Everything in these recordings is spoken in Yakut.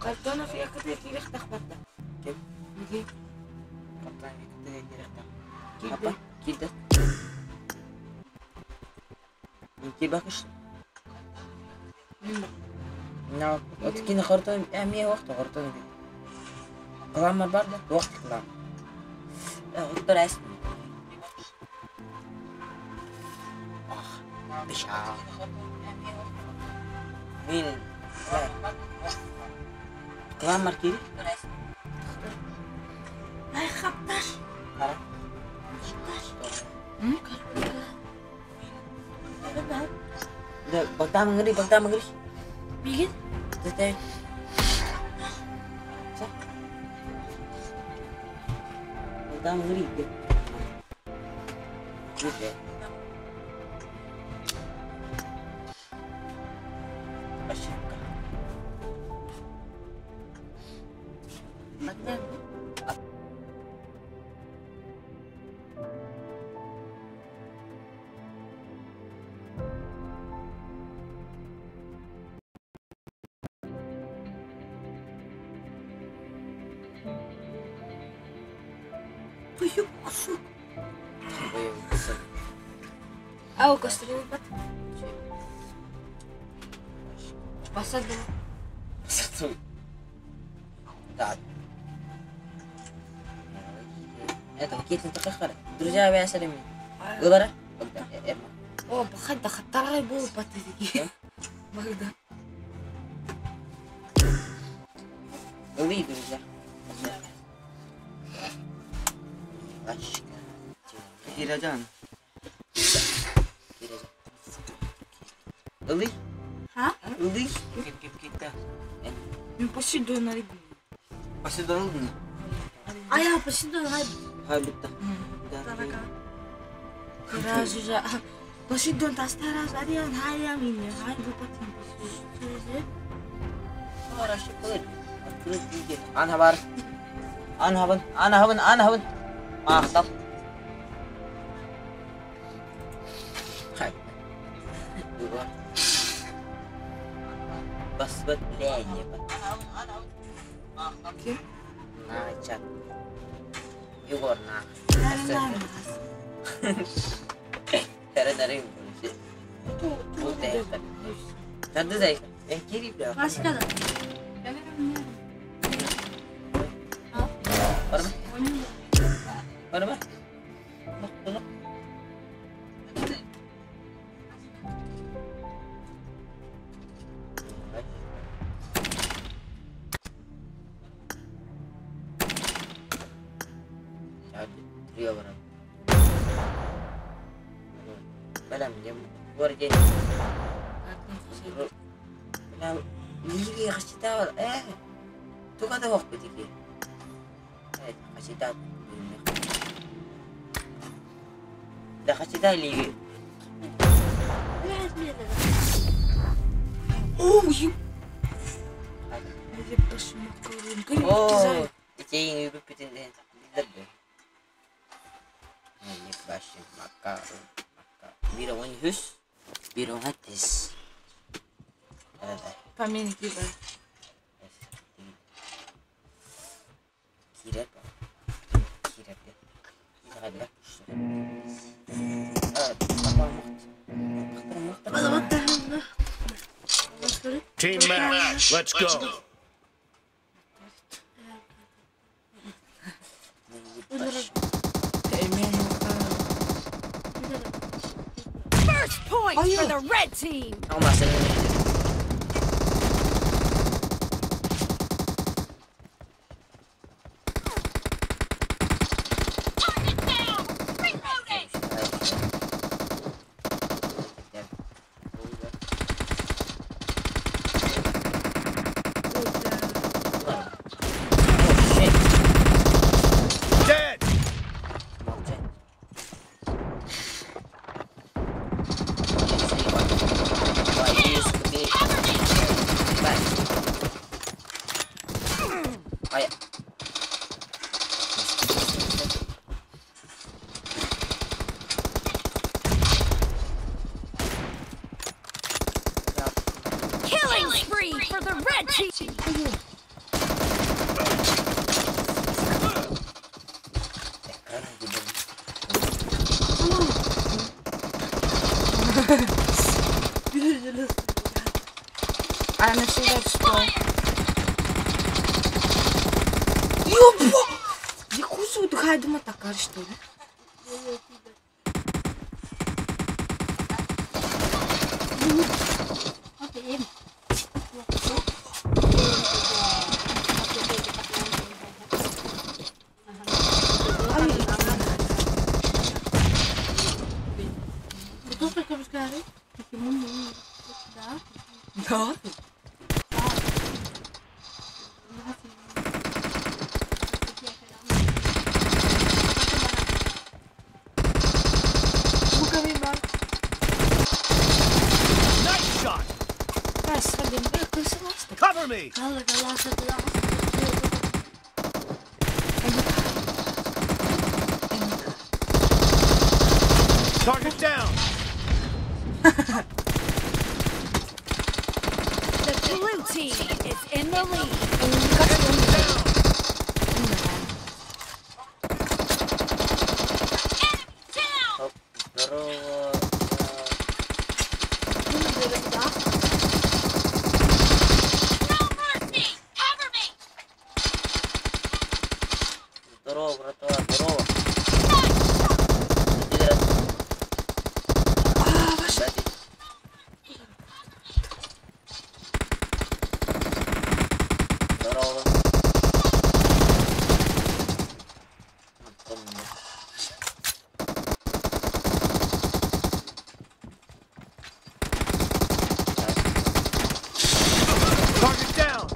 Картонов якытыга киириэхтээх барда. Ким? Миги. Картонов якытыга киириэхтээх. Киирдэ. Апа, киирдэ. Киирбэккэ. На, вот кини картон эмиэ уохта картон Кыламмар бар да? Туох кылаам? Оттор эс. Ах, бишаа. Мин кыламмар киири. Ай, хапташ. Хара. Богдан мыңырый, Богдан мыңырый. Мигин? Зате. Богдан мыңырый. Güzel. Ошибка. Богдан. Пою кусок. Ау, кастрюлю бат. Посаду. Да. Это какие-то такие Друзья, я сарим. Гулара? О, бахад хаттарай был патыги. Богдан. Вы, друзья. Кирэжан. Ылый? А? Ылый? Кип кип кип Мен Посейдон арыйбын. Посейдон ылдың? А я Посейдон айб. Хай битта. Кыражы Посейдон тастараз ариан хайям инне хай бу патин Посейдон. Ана бар. Ана хабын, ана хабын, ана хабын. Мақтал. Хай. Бас бат ләйне бат. Ким? На чат. Егор на. Теренерин. Bu değil. Tadı değil. En kirip ya. Başka da. Var mı? Var mı? Bak bunu. О, еб. О, Bir on hatis. Памятники, да. Киреп. Киреп. Team match. Let's go. First point for the red team. Target down. Reloading. Dead. А навсегда что? Ёпа! Якусу духай дума такар что ли? Да? Nice shot. Cover me. Target down. The blue team is in the lead. Оп, здорово. Здорово, братва, здорово. Кстати. Здорово. Антон. Target down.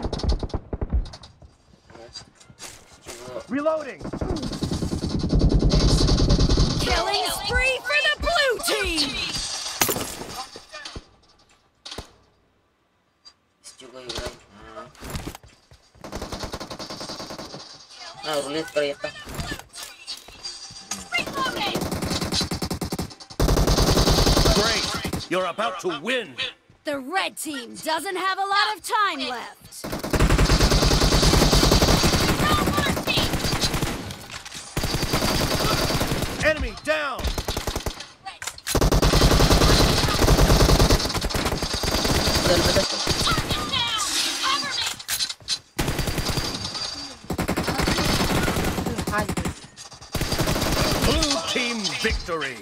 Чего? Reloading. Killing spree for the blue team. С чего играть? А, рулетка это. Great. You're about to win. The red team doesn't have a lot of time left. Enemy down. Blue team victory.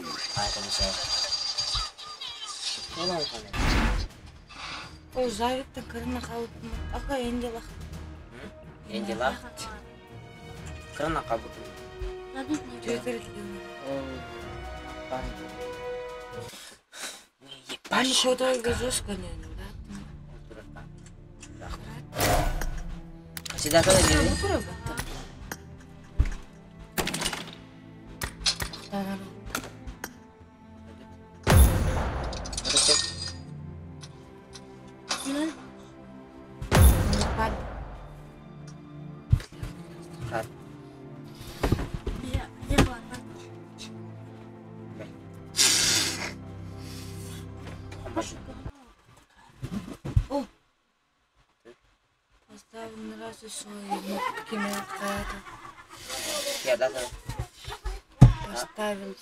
Поставил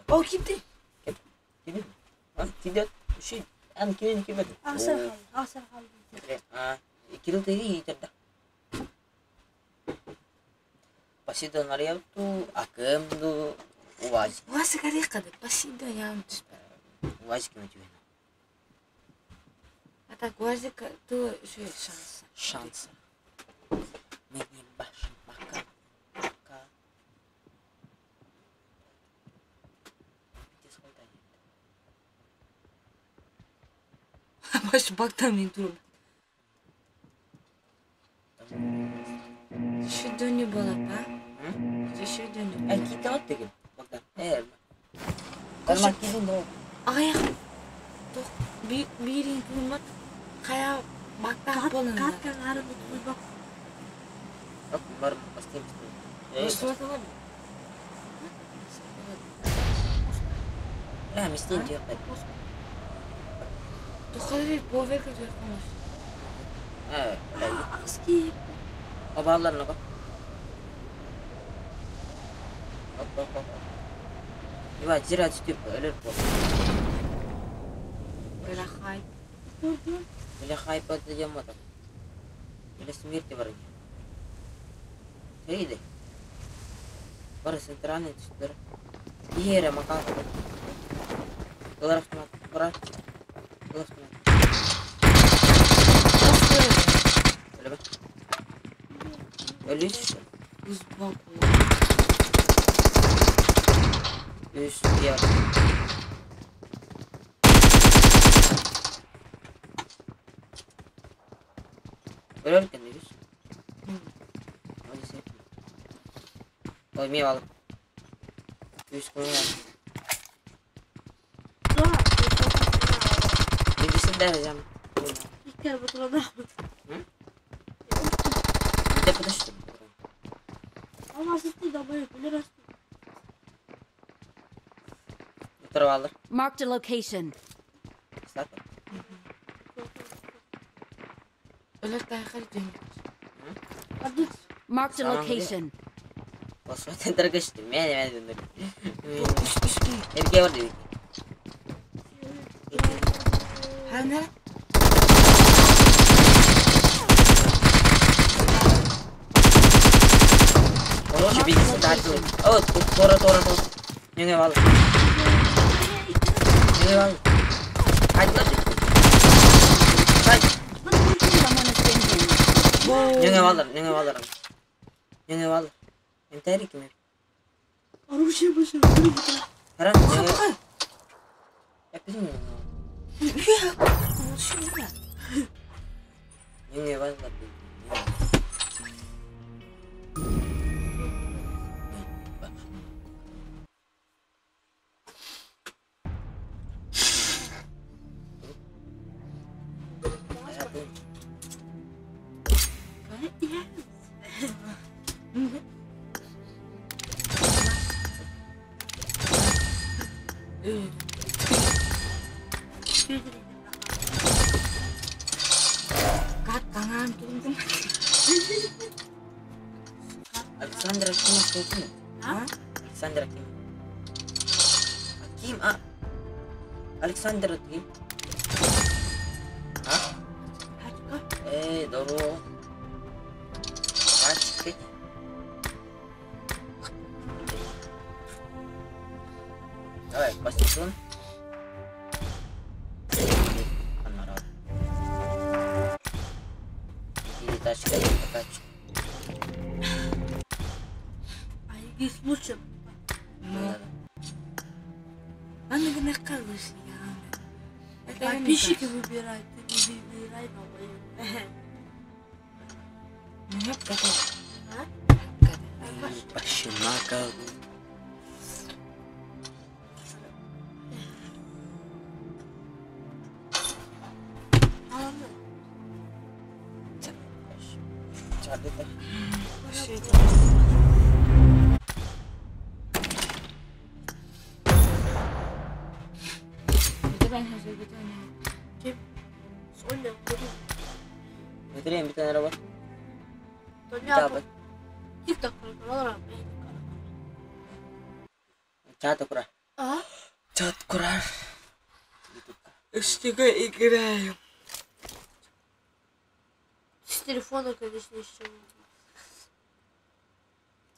О, кимди? А так, УАЗика, то еще шанс. Шанс. Мы не башим пока. Пока. Баш бактан мен туруп. Еще было, па? Еще дөнү. Кийте от деген. Бактан. Карман кийдин да. Аяк. Тох бирин кымат. Кая бактан болун. Бар бастайм. Ла, мистин диyor. Тухали поверка диyor. Э, Обаллар ну-ка. Оп, оп, оп. Ебать, зря түстүп, өлөр бу. Бля, хайп. Бля, хайп это демо там. Бля, смерти бар. Сейди. Бар центральный түстөр. Иере макака. Ылар автомат. Бара. Ыл автомат. Өлөбө. Өлүс. Сбоку. Үс я. Өлөр үс. Ой, мне вал. Үс көңүл. Билгисин дәрежем. Где подожди? Marked a location. Marked a location. Oh, тора, тора, тора. Не вал. Не вал. Хайда. Хай. Someone has been here. Не валар, не валар. Не вал. Эмтери ким? Оружие больше. Харан. Я пизну. Не вал. Александра Ким? А? Александра Ким. Ким, а? Александра Ким. А? Эй, здорово. Тачки. Давай, посидим. Или тачка, или тачка. А есть лучше. Ну. Она не накалываешь. Подписчики выбирают, ты не выбирай, по-моему. Меня готов. А? Пощемака. Bir tane araba. Чат кура. А? Чат кура. Что играю? С телефона, конечно, еще.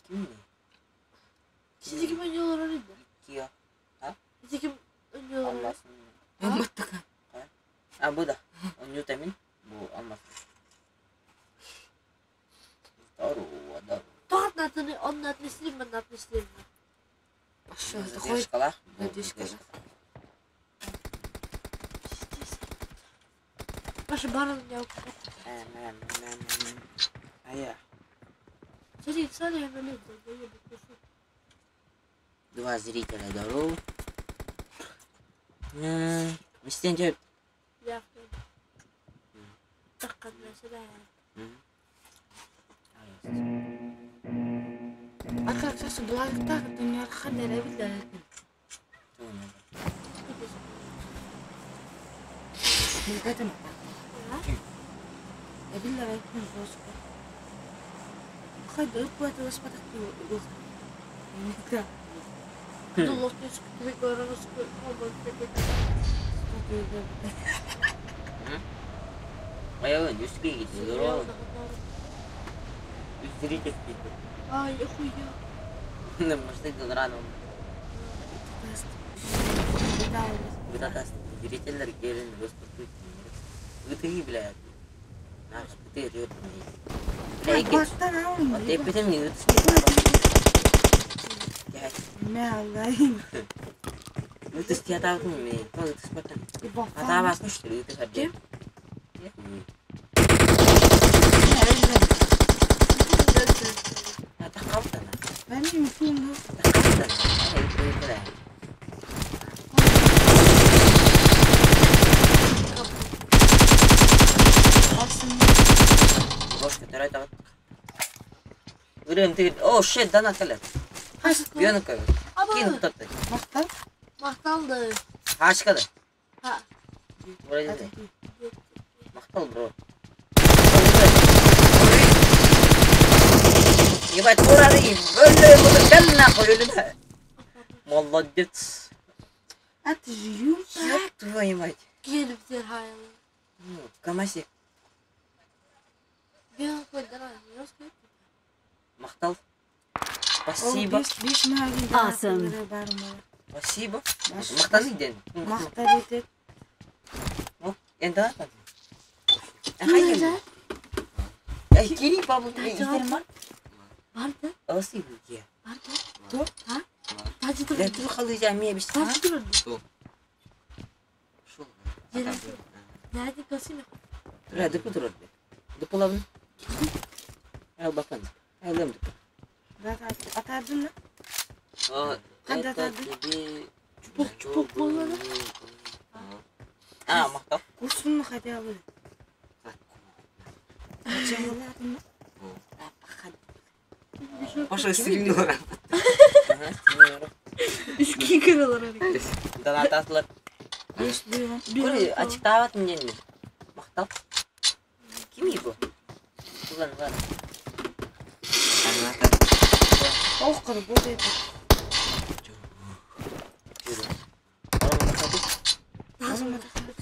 Ким? Сиzi kim oynuyorlar öyle mi? Кио. Sizi kim oynuyorlar? Almasın. Anlattık. А bu da. Oynuyor temin. Bu almasın. Здорово, да. Тоғат natını, onun natını isteyeyim ben natını isteyeyim ben. Дешкала. Дешкала. Başı bana ne yok. Ая. Сиzi sana hemen öyle böyle bakıyorsun. Два зрителя, здорово. Мистен деп. Dakika mesela. Arkadaşlar duvarlıkta dünya kadar Айабын, үскэ киирдэ, здорово. Үстүрү теппит. Ай, охуя. Может, рано. Бытатас, зрительдер келин, господи. Ытыгы, блядь. Наш, ытыгы тёрт. Бля, ики. Теппитим не ытыс. Ытыс театабытын мен. Ытыс баттан. Атабасын что ли, ытыс отдел. Атаққабытана. Атаққабытана. О, shit, дана кэлэр. Биону кэлэр. Кин тутатты. Мақталды. Хашкада. Ha. Вроде. Махтал, бро. Ебать, урары, өлө, кел нахуй, өлүмэ. Молодец. Ёб твою мать. Келіп сен хайлы. Ну, Камасик, Биону койдыран. махтал. Спасибо. Awesome. Спасибо. Махтал ден. Енді атады. Эй, кири бабу, итерман. Барды. Осы бүге. Барды. Ha? Тажы Да тұрды. тут халы жами бис. Тажы тұрды. Шул. Nerede kasım yok. Тура дыпы турар. Дыпылабын. Ал бакан. Алым дыпы. Чупок чупок болады. А, мактап. Паша стрельнула. Үш киралар. Донататлар. Көрі, ачыктабат мненми. Мактап. Ким его? Улан, улан. Жүрү. Орон мактады.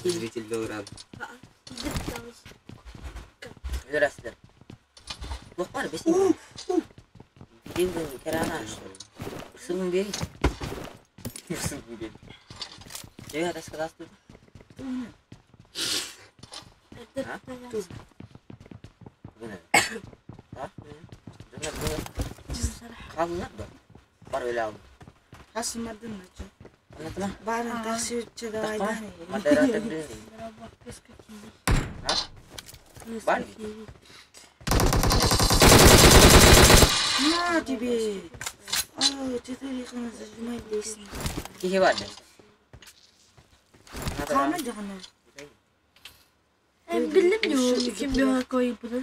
Зритель был рад. Жүрасыздар. Лоқпар, бесін. Бирин керана. Ысылын бери. Ысылын бери. Жеге атаска дасты. Бүгін. А? Жана бүгін. Қалдылар да. Бар өле алдым. Анатыма? Тақпа. Модератор білін. А? Бар. На тебе! О, четыре зажимай лестницу. Кихи бар да. Камер дегене. Bilmiyorum kim bir koyup bunu.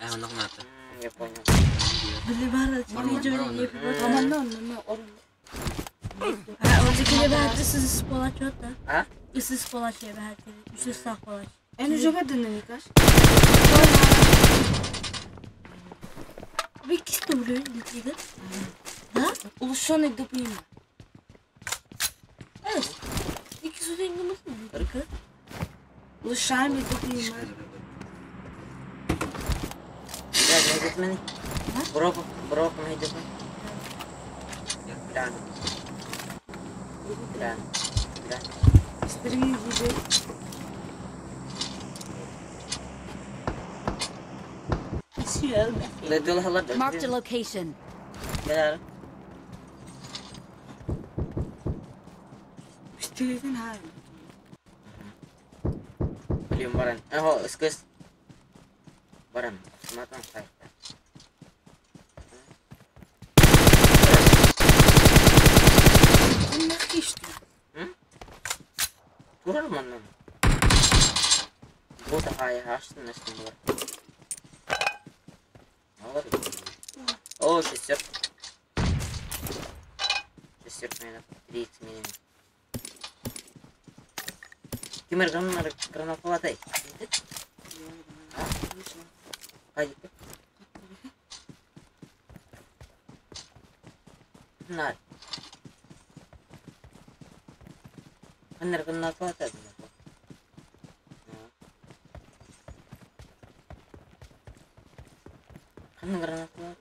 А, он нагнато. Я понял. Tamam lan ne oğlum. А? En uca dinle Nikaş. Uluşan edip yeme. Uluşan edip yeme. Бля, не мені. Броку, броку не йде. Бля. Бля. Бля. İstediğin gibi. Marked a location. Бля. İstediğin hal. Блин, баран. Ага, скыс. Баран. Матан хай. Ne geçti? Турар маннан. Бота хай хаштын нэстэн бар. О, шестерка. Шестерка, наверное, 30 минут. Ким эрэ гранаталатай? Хайдык? Нар. Ханнар гранаталатай. Ханна гранаталатай?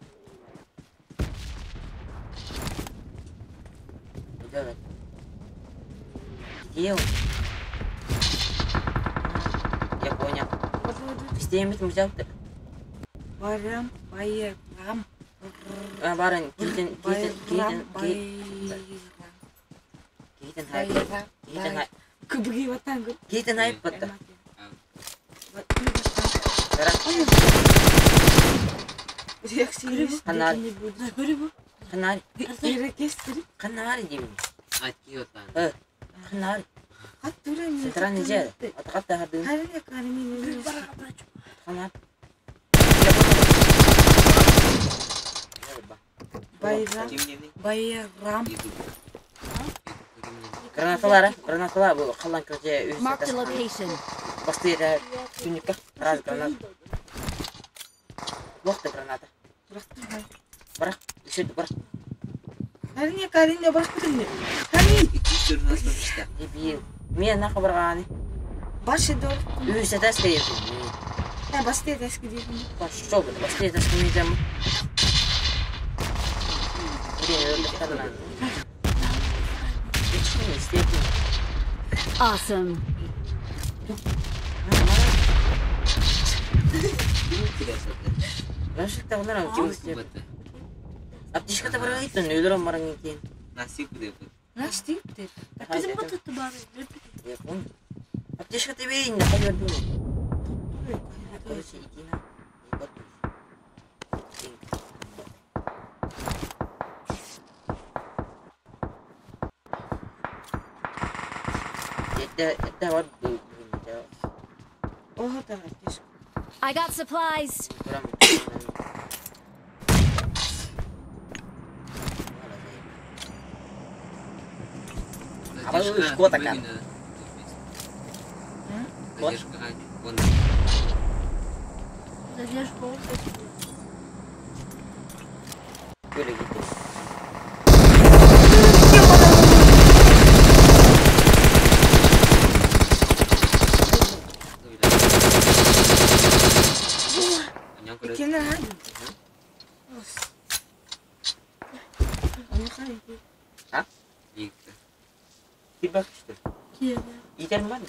Давай. Где он? Я понял. Истемит взял-то. Барам, байрам. А, баран, китен, китен, китен, китен хайп. Китен хайп. Кыбыги ватан гөр. Китен хайп батта. Ханар. Ханар деймин. Ханар. Центральный жер. Атақатта хардын. Ханар. Байрам. Байрам. Гранаталар, гранаталар bu қалан кірже Marked a location. Басты түнікке раз гранат. Лоқты граната. Бірақ, үшеді бірақ. Карине, Карине, бірақ күтін. Карин. Дебил. Мен нақы барғаны. Баш еді ор. Үш этажға едім. Ha, басты этажға деймін. Пошел, басты этажға мен жамын. Блин, өлді қадынан. Awesome. Аптечката барга кеттин, өлөрөм барган кийин. Настик деп. Bizim bu tuttu bari. Я понял. Аптечката берейин, да кай бердим. Короче, иди на. Это вот был. Oha da аптечка. I got supplies. Задержка oldu. Böyle gitti. Икенер хadi. Onu kaydı. Ha? Bir bak işte. Gidelim ben de.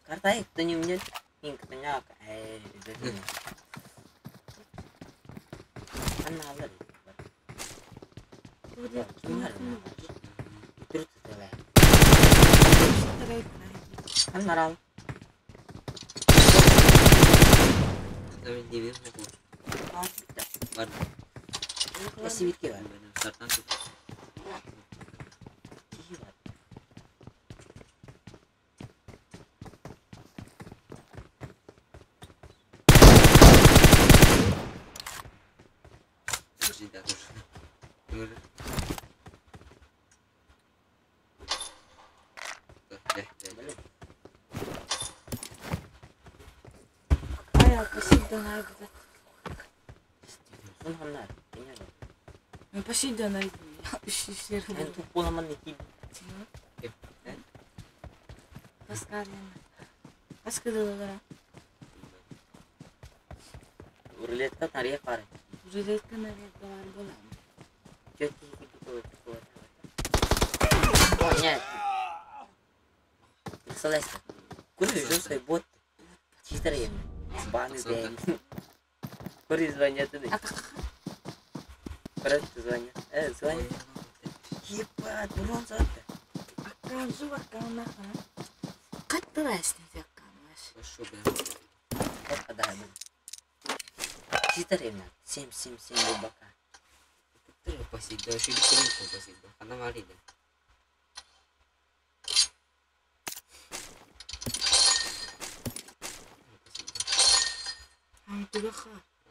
Картай, кто не умнет, инк, Она Аннарал. Рулетка нария қары. Рулетка нария бар болады. Нет. Представляешь? Куры жесткий бот. Читер Баны день. Куры звонят. Короче, звонят. Звонят. 7, 7, 7 буолбакка.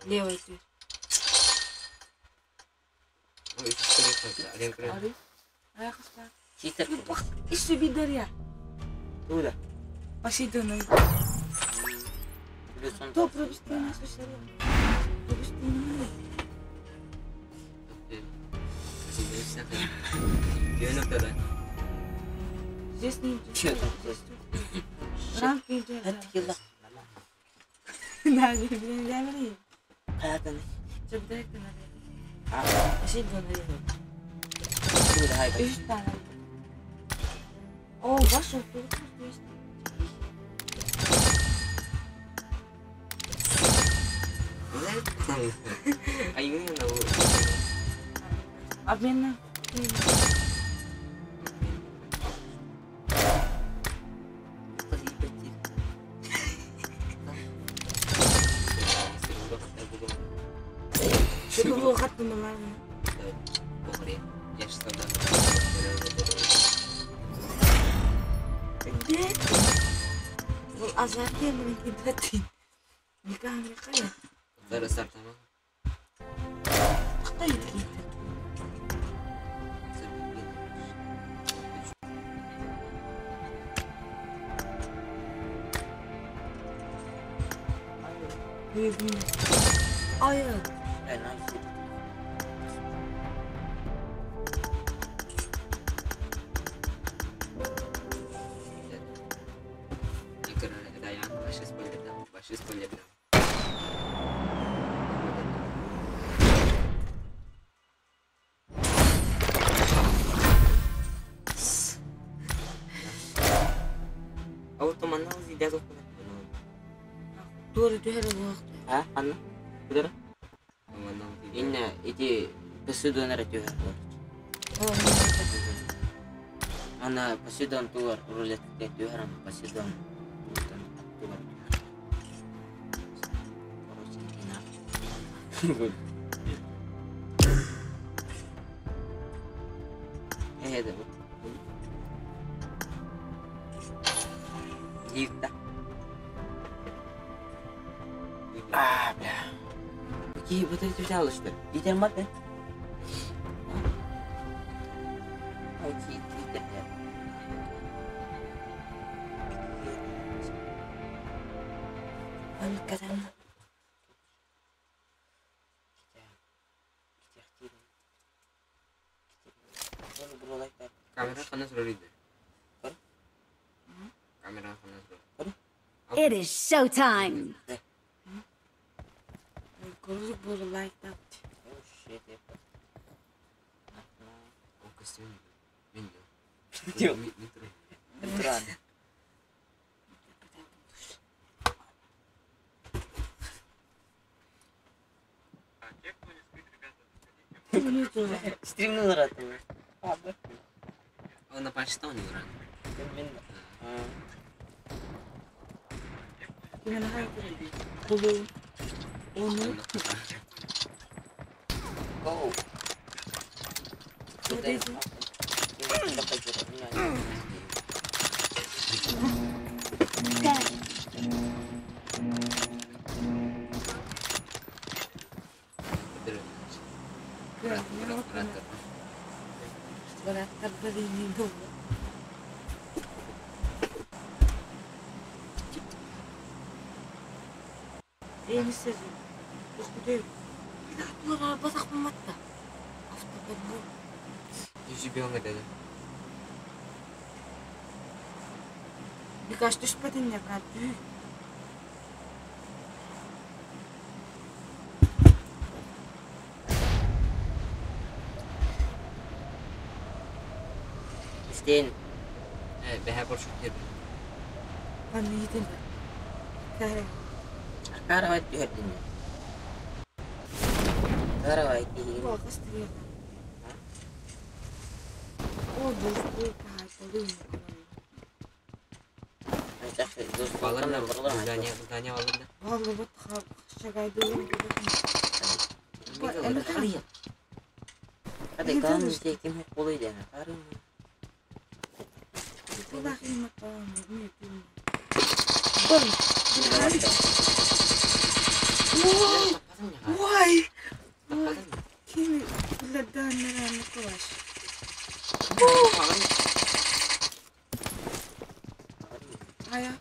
Левый дверь. Туда. Посейдон. То пропусти нас Пропусти нас. Здесь не идет. Рамки идет. Да, не О, вашу тут есть. Обмен. Ана Посейдон туар рулетка түһэрэн Посейдон туар. Короче, Это вот. А, бля. Какие вот эти взял, что ли? Питер маты? It is showtime. Go. Стен. Why? Kimi Хайа?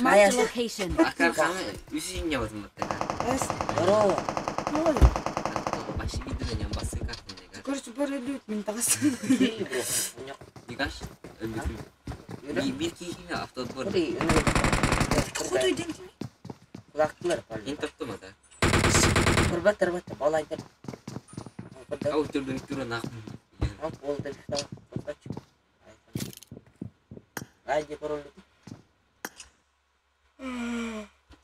Marked a location. Marked a location. Короче, барылют мен тағасын. Худой день.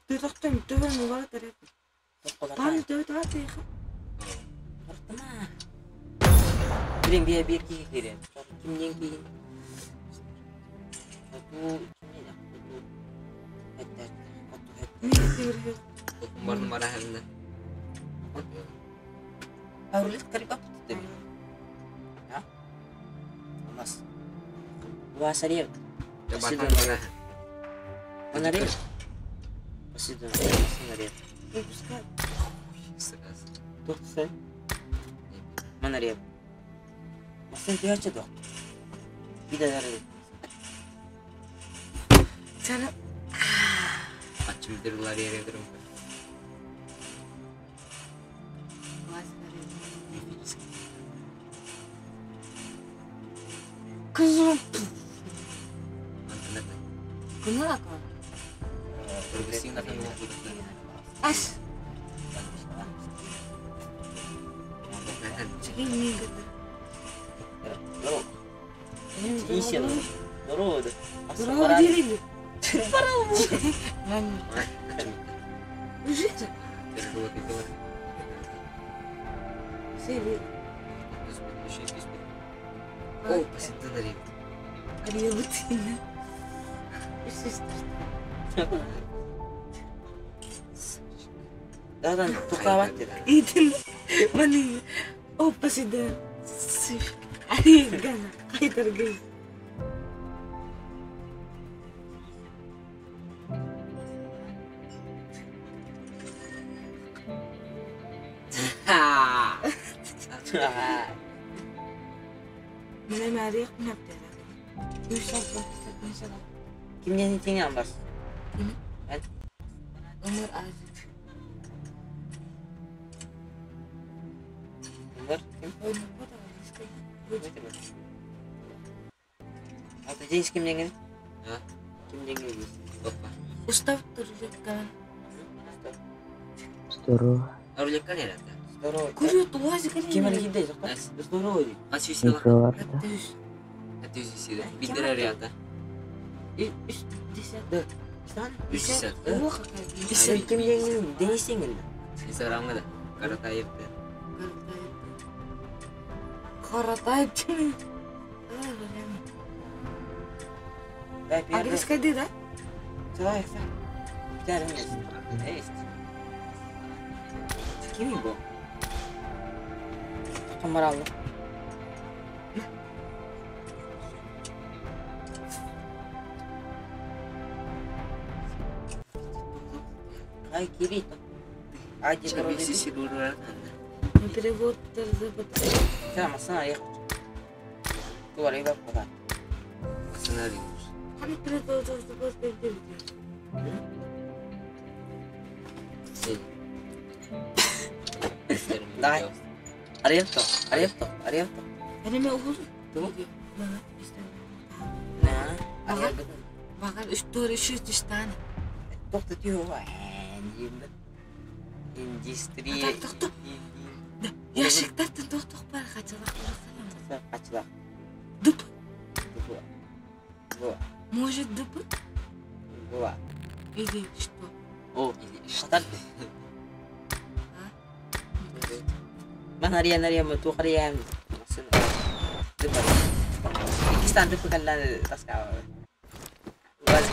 Ты тоқтам, төбен олар тарап. Бары төбе тағаты еқі. Выпускай. Сәлем. Кызым. Күнә акы. Ас. Чигин мигді. Здорово, деревья. Жить. Сели. Ария бутина. Идин. Мани. Опа сида. Ария гана. Кайтар гай. Мене Мария кунап деді. Өмір Азиз. Устав турлеккан. Көрөт уазы Каратаев. Агрискайды да? Перевод Багар үч төрт үч жүз таны. Ящиктартан тоқтоқ бар қачалақ. Дуп. Во. Может, ДП? Во. Или что? О, Или что? хатар. Man harian mo tu harian. Дыпа. Икистан дыпа каллан таскава.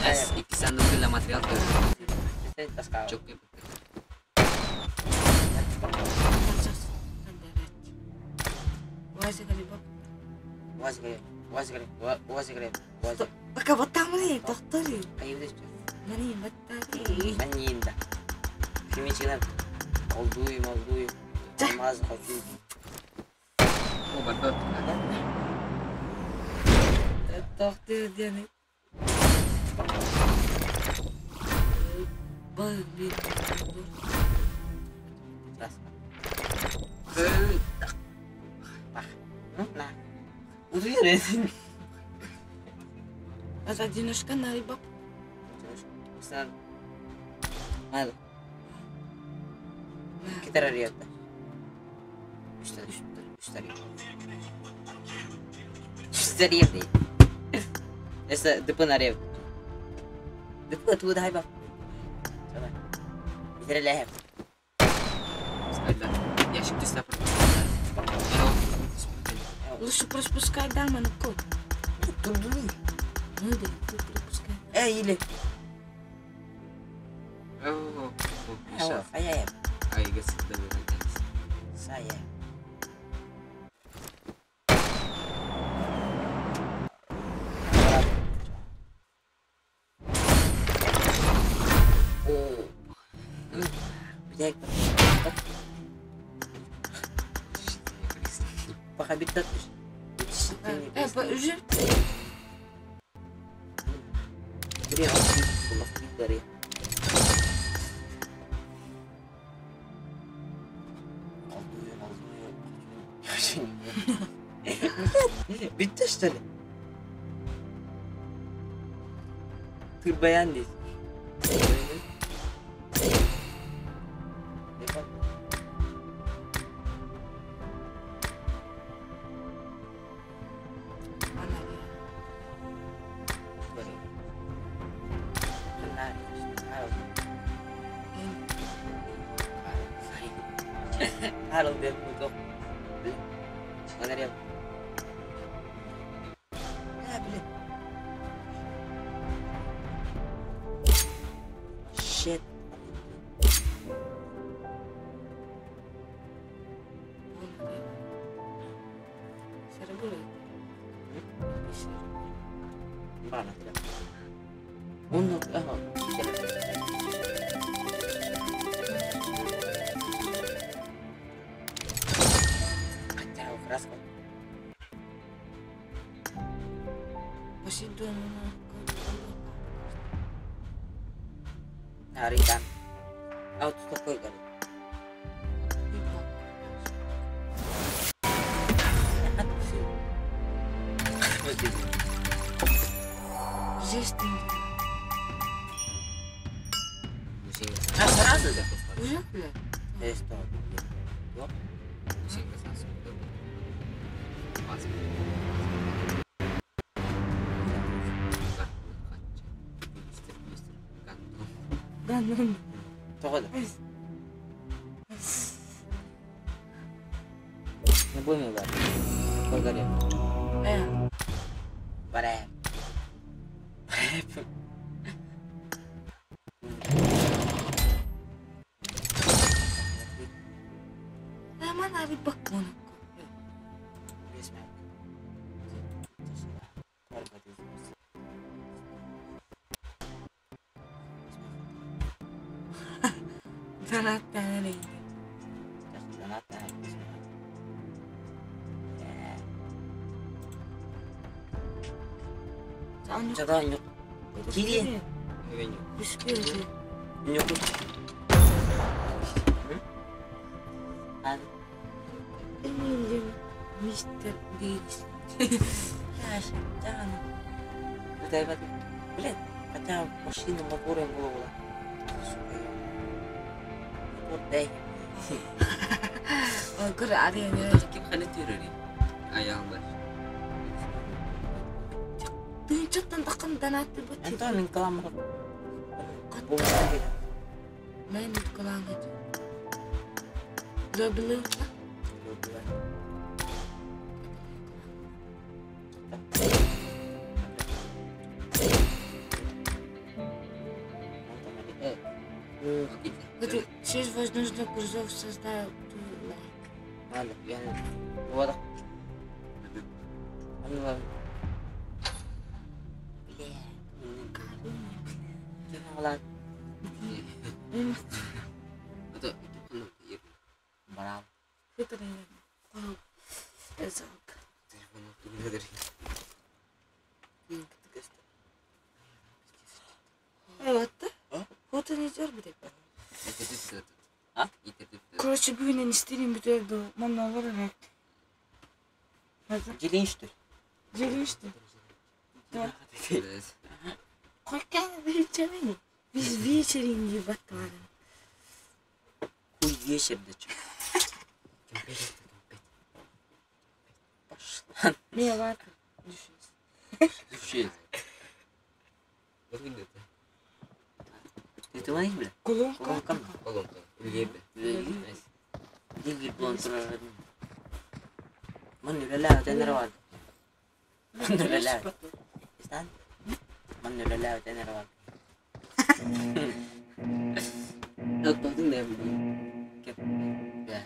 As иккисанды күллэ материал Таскава. чөккө. Вазгре, вазгре, вазгре, вазгре. Пока вот там ли, доктори. Айыбды. Мани баттари. Маньинда. Химичинен. Олдуй, молдуй. Алмаз хочу. О, барбар. Доктор диэн. Бай Раз. Ну, на. Уверен. Аз одиночка на рыбак. Сен. Мал. Китара риятта. Үстер, үстер, үстер. Үстер риятта. Эсэ дыпын арев. Дыпы туу дай ба. Давай. Китара лэхэ. Скайда. Ящик ты Лучше пропускай дама на код. Турдули. Ну да, ты пропускай. Э, или. О, о, Ая, Ай, гас, Сая. Блядь. Пока бит Уже Bitti что ли? Турбаян здесь. Harold del puto. Mana dia? Ya, блин. Shit. Mana dia? Uno, ah. Kacau keras kok. Tarikan. Auto такой горит. Здесь ты. А сразу да? Уже, бля? Что? Да, ну. Тоҕо да? Не будем бар. Погорел. Барэ. Роман Арибаконов. Донат Кири. Мистер Дейс. Блин, хотя машина мотором была. Сука, мотор дай. Көр ария. Ким хали төрөри? Аяғында. Тынч Чаттан таққан донат бу. Антон мин каламыр. Мен калаңы. Лөбілі. Шесть воздушных грузов создал. Ладно, я вот. Ладно. Бля. Ладно. Барам. Короче, бүгүн истерим бүтөрдү. Манна олар элек. Желейинчти. Желейинчти. Койкан вечерин. Биз вечерин деп аттылар. Хуй вечер да чё. Пошла. Мен бар. Düşüyor. Ты туманиш, бля? Колонка. Колонка. Колонка. Үлгерді. Дигил буон турар. Ман үлелээ тенер бар. Ман үлелээ. Истан? Ман үлелээ тенер бар. Тоқтың да білейін. Кеп. Бля.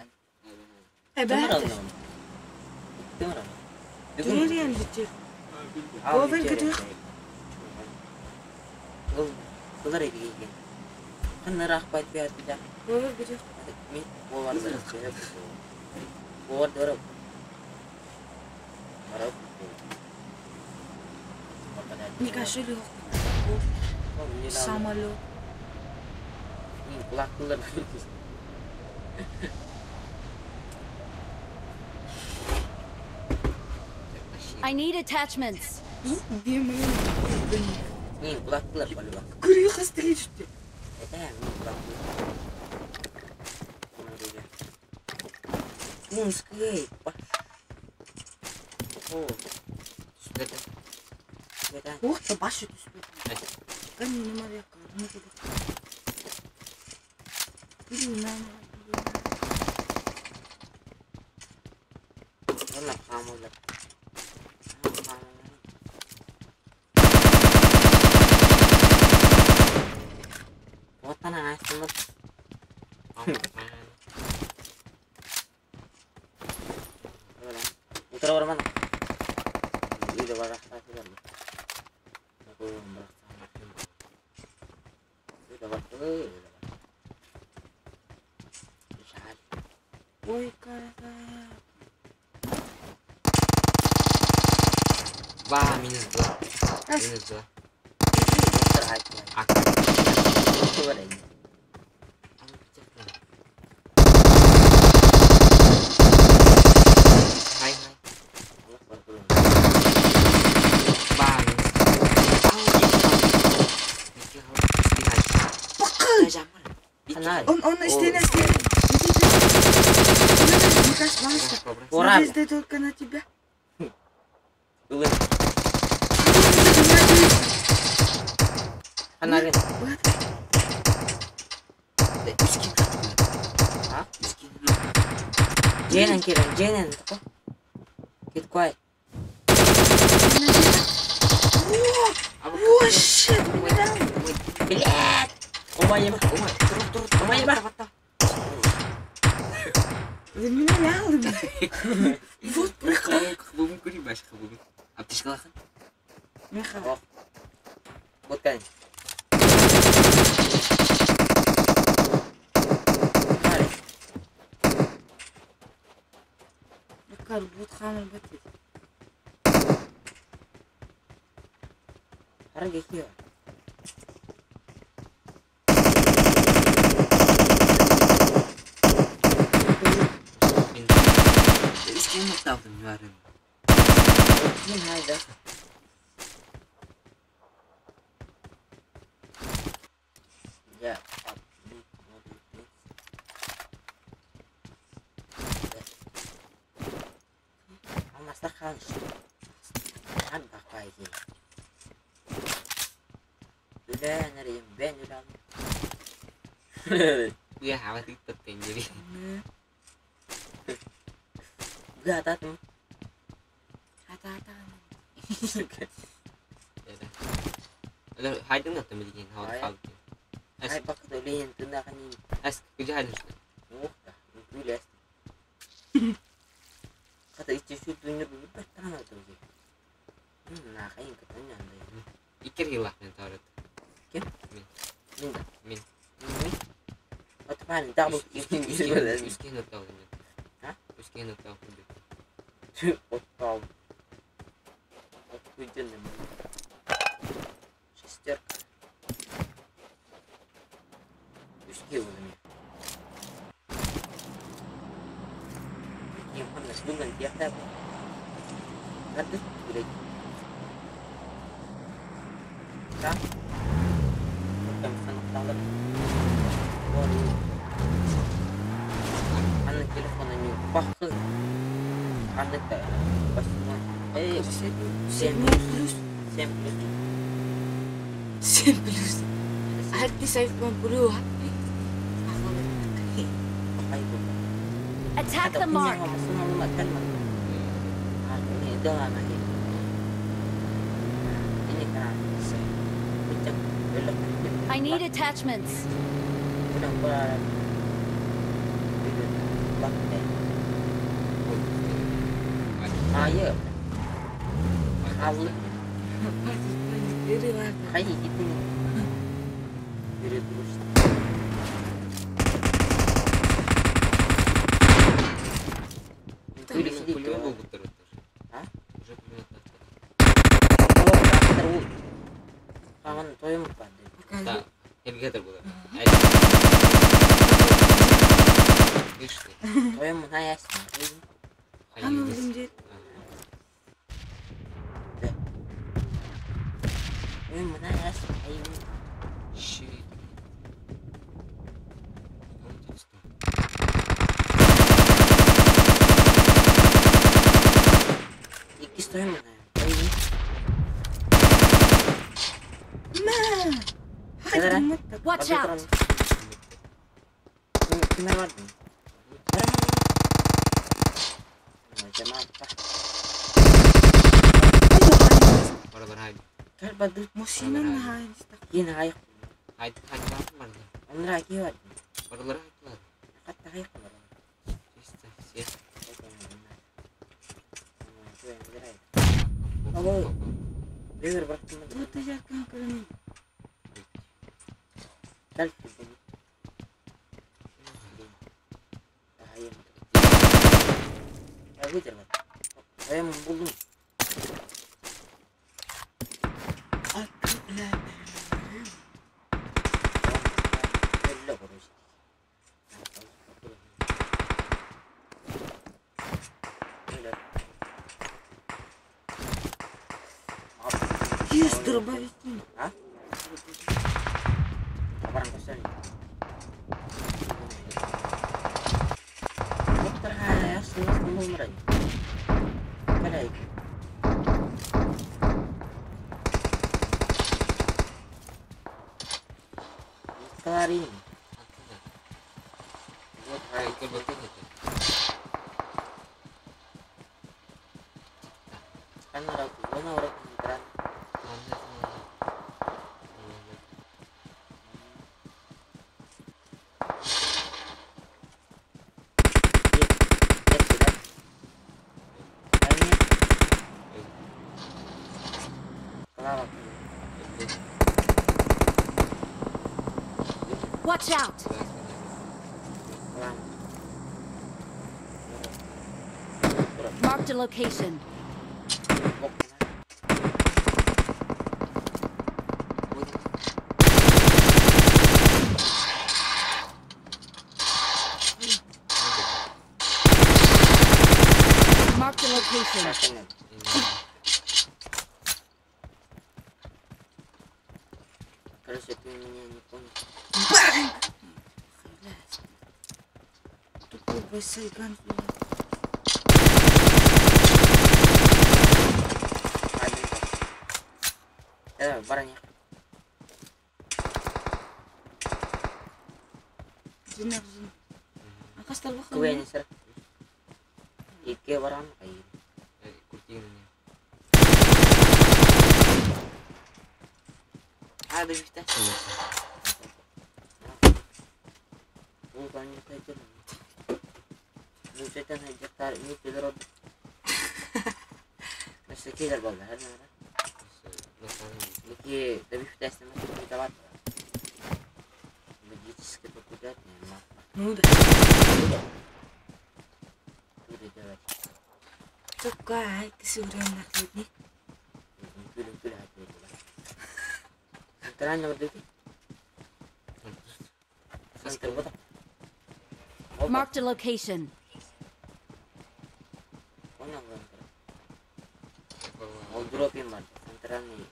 Эбэ. Тымыр. Дүрен бүтөр. Овер күтүх. Бұл бұлар екен. Қаныр ақпайт бәрді да. Овер күтүх. Мен оларды Оларды барып. Барып. Никашили самолет. Мен құлақтылар. I need attachments. Мен құлақтылар полюба. Көрүй қыз тілі түшті. Это мен құлақтылар. Кунский. О. Түсті. Это. Ух ты, башы түспеді. Кәне неме Ладно, хамылдар. Вот она, Утро барман. Үйде бар Үйде бар. Үйде бар. Ой, кара. Два, минус два. Минус два. Хай, хай. Два, минус. Он стена, стена. Надежда только на тебя. Дженен кирен, Дженен. Кит квай. О, щит, Блядь. Омай, омай. Омай, Меня Вот прикол. Хбум кури баш хбум. Аптечка лахан. Миха. Вот кань. Бакар бут хамыр бат. Харги хио. Үскен мықтавдым юарын. Кин хайда. Я. Алмастар хан. Хан бақпай. Үлээн эрийим, бэйэн үлэҕин. Уя хават ыыппаттан дири. Быһаатаатым. Хатаатаҕын. Хайдың да билигин хават хаалбыт. Ай бакыт үлэһин тынааханин. Эс күжэ хайдың. Уох да, үлэс. Хата иччи сүрдүннүр бүппэт таһана туги. Наахайын кытан яндай. Иккер хилах мен тарыт. Ким? Мин. Мин да. Мин. Мин. Отпан дабыл ким. Үскен оттау мен. А? Үскен оттау. Оттау. Охуенно. Шестерка. Үске улами. Ким ханна бүгін тияқта. Хатты билет. Да. Оттам санақталып. Анна телефона не баққы. Анна восьмой. Эй, 7 плюс. 7 плюс. 7 плюс. Хатти сайфон плюс. Attack the mark. I need attachments. Пулемет был будто тоже. А? Уже пулемет Да, навигатор был. Видишь ты? Щит. Watch out! Есть дробовики. А? Watch out! Marked a location. Marked a location. Короче, ты меня не понял. Барани. Жина. Акастар бу Квен сэр. Икки баран кайыр. Куртигин. А биште. Бу каньы кайыр. Бу сетен хайдактар ми телер. Mesle balda her ne? Niki tabi fitesne ma ki tawat. Магическое покудатное мапа. Ну да. Туре давай. Такая кисурен нахлебник. Күлүн күлү хатыр. Центральный вот Центр вот. Marked a location. Понял, Ол дропин бар. Центральный.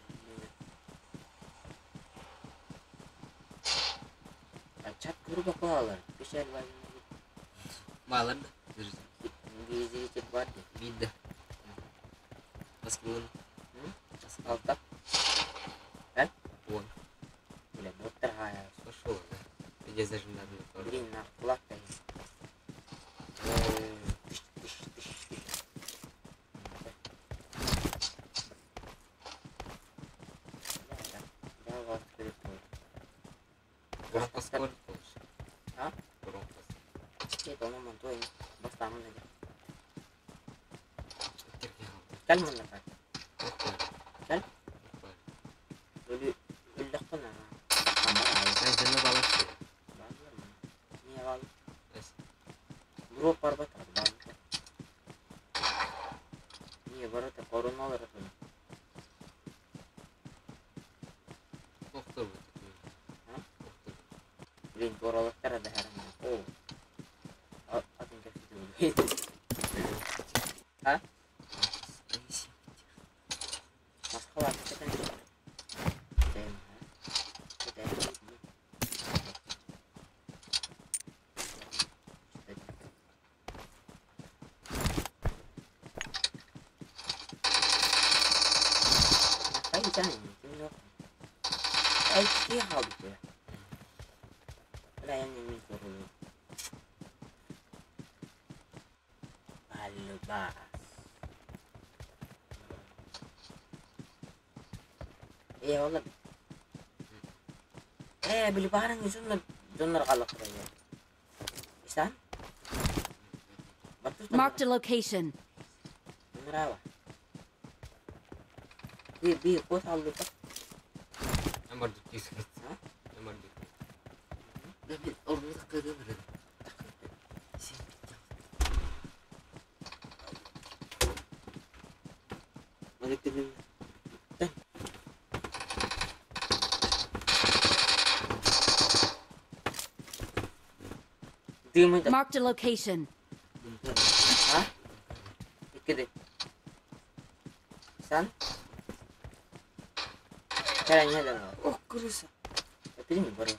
А чат грубо калалар. Пешәл бар. Балар да. Визит бар. Бидде. Аскылын. Алта. Э? Он. Бля, боттар хая. Пошел, да. Где зажимнадын. Блин, на кулак та. Тыш, тыш, тыш, тыш. Да, да, вот, Громко скоро получше. А? Громко. Це то воно монтує. Бастамын Кәл мұнда кәл. Кәл. Өлі өлләқпін ана. Камар ай. Жана баласы. Не бал? Бро бар бат бар. Не бар та короналар атыр. Оқтыр бу. А? Блин, торалықтар да хәрәм. О. Атын кәфте. А? Масқала кетен. Тем. Кетен. Ay canım, kim yok? Ay ki halbuki. لا يعني مين korulu. Balubas. Iya والله. Eh beli barang itu donor kalau kerja. Bisa? Marked a location. Berapa? Би би кот алды та. Амар дүттүйс. А? Амар дүттүй. Да мен орнына кыды бирде. Сен Мадыкты. Дымы да. Marked a location. Ha? Ikide. Sen? Karen ne demek? Ох, крыса. Öpeyim mi? Barın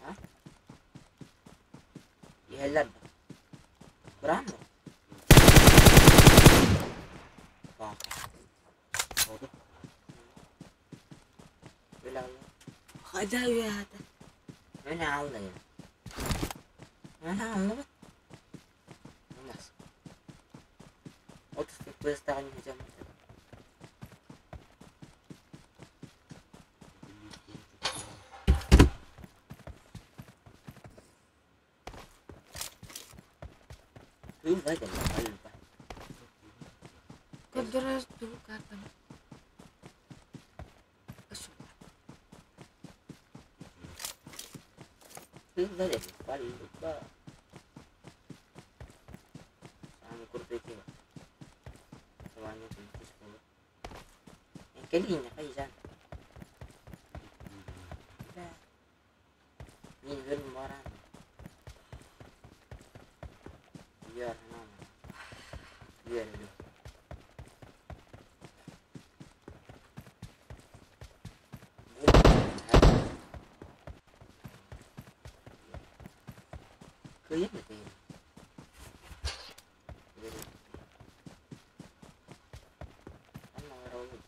Ha? Yerler mi? Kur'an mı? Bak. Oldu. Öyle Allah. Hadi ya hadi. Öyle Allah ya. Öyle Allah bak. Olmaz. 30 FPS daha oynayacağım. Тыл вайда алба. Көрдөрөр туу картаны. Ашу. Тыл вайда алба. Сами куртуки. Саванyo kuntis ko. Eh, kalina kayo dyan. Min vill bara. Gör en annan. Gör det. Kıyım mı değil? Ama olur.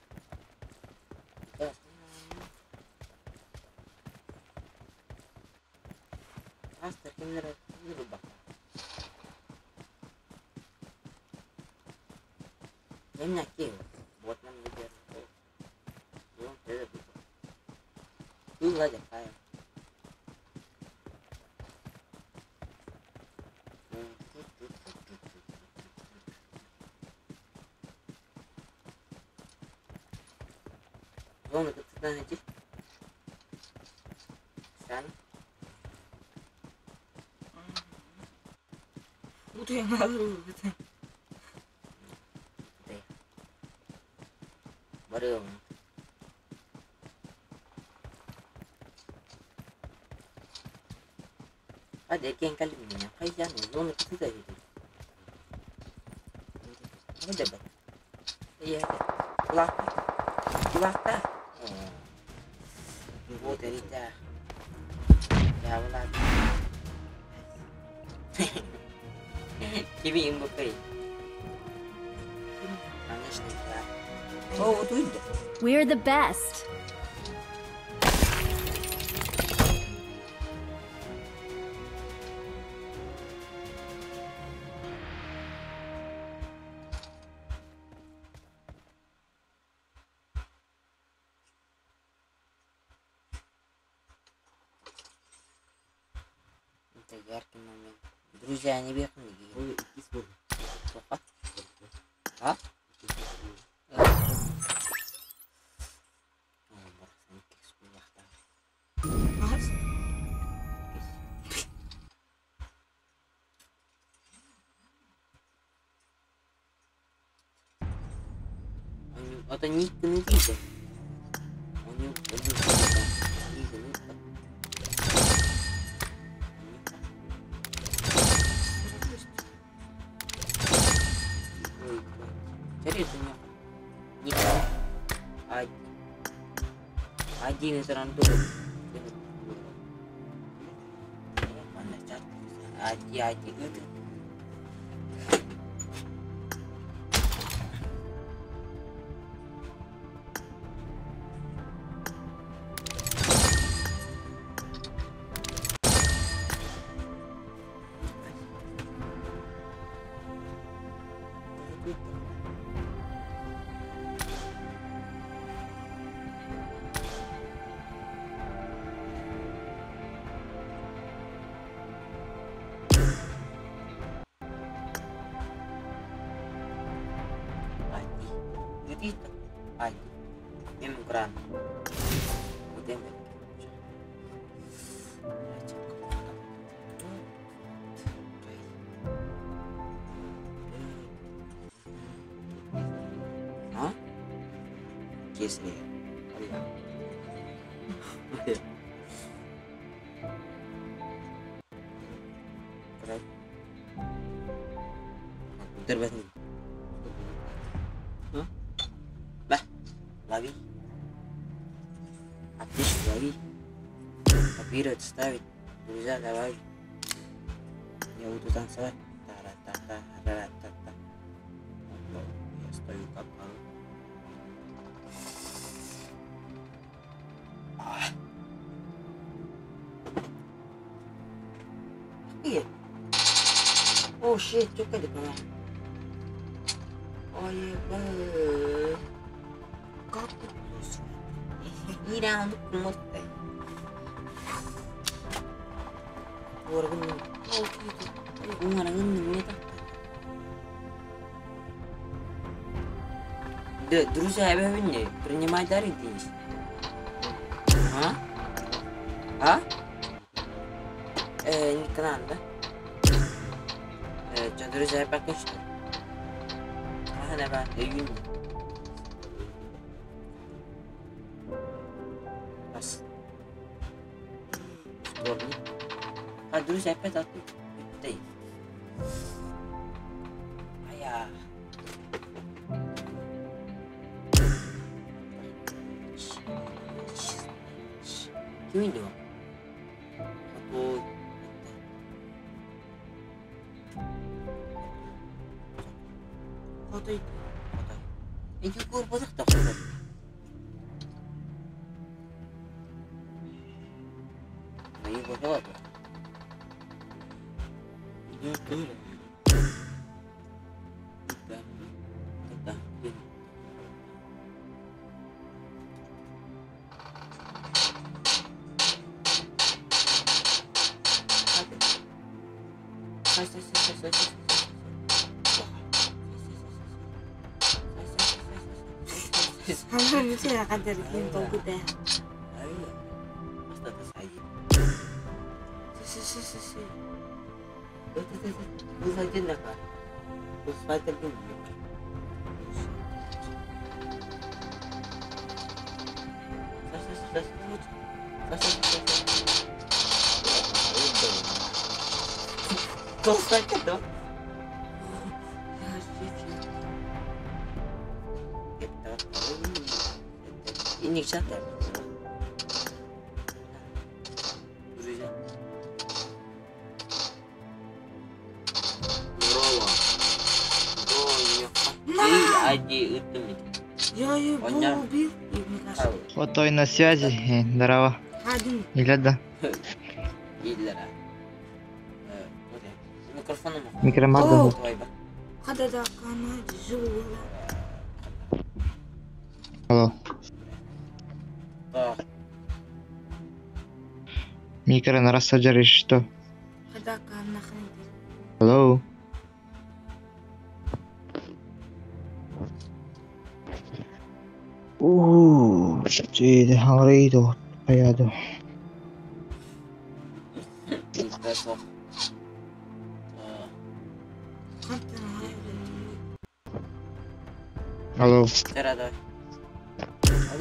We're the best. Это яркий момент. Друзья, они бегают. А? Это не видно. Копировать, ставить. Друзья, давай. Я буду танцевать. Та-ра-та-та-ра-та-та. Я стою как Oh shit, çok acık ama. Ay be. İran'da kumurta. Да, друзья, я принимай дары здесь. А? А? Не канал, да? Друзья, пока что. Ага, давай, А, друзья, опять оттуда. А я... Кимин Я его убил, и мне кажется. Вот той на связи, здорово. Или да? Микромарда. Алло. Микро на рассаджари что? Алло. Чиди хаңрыйду хаяду. Алло. Алло.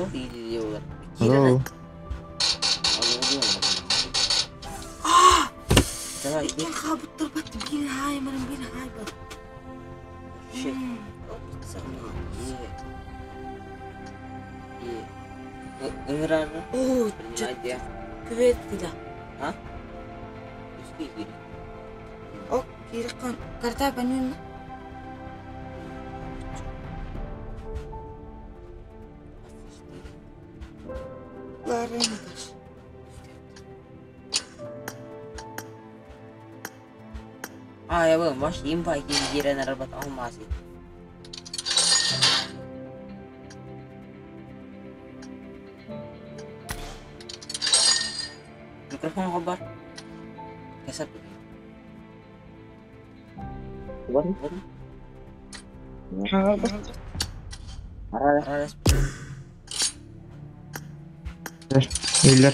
Иллер.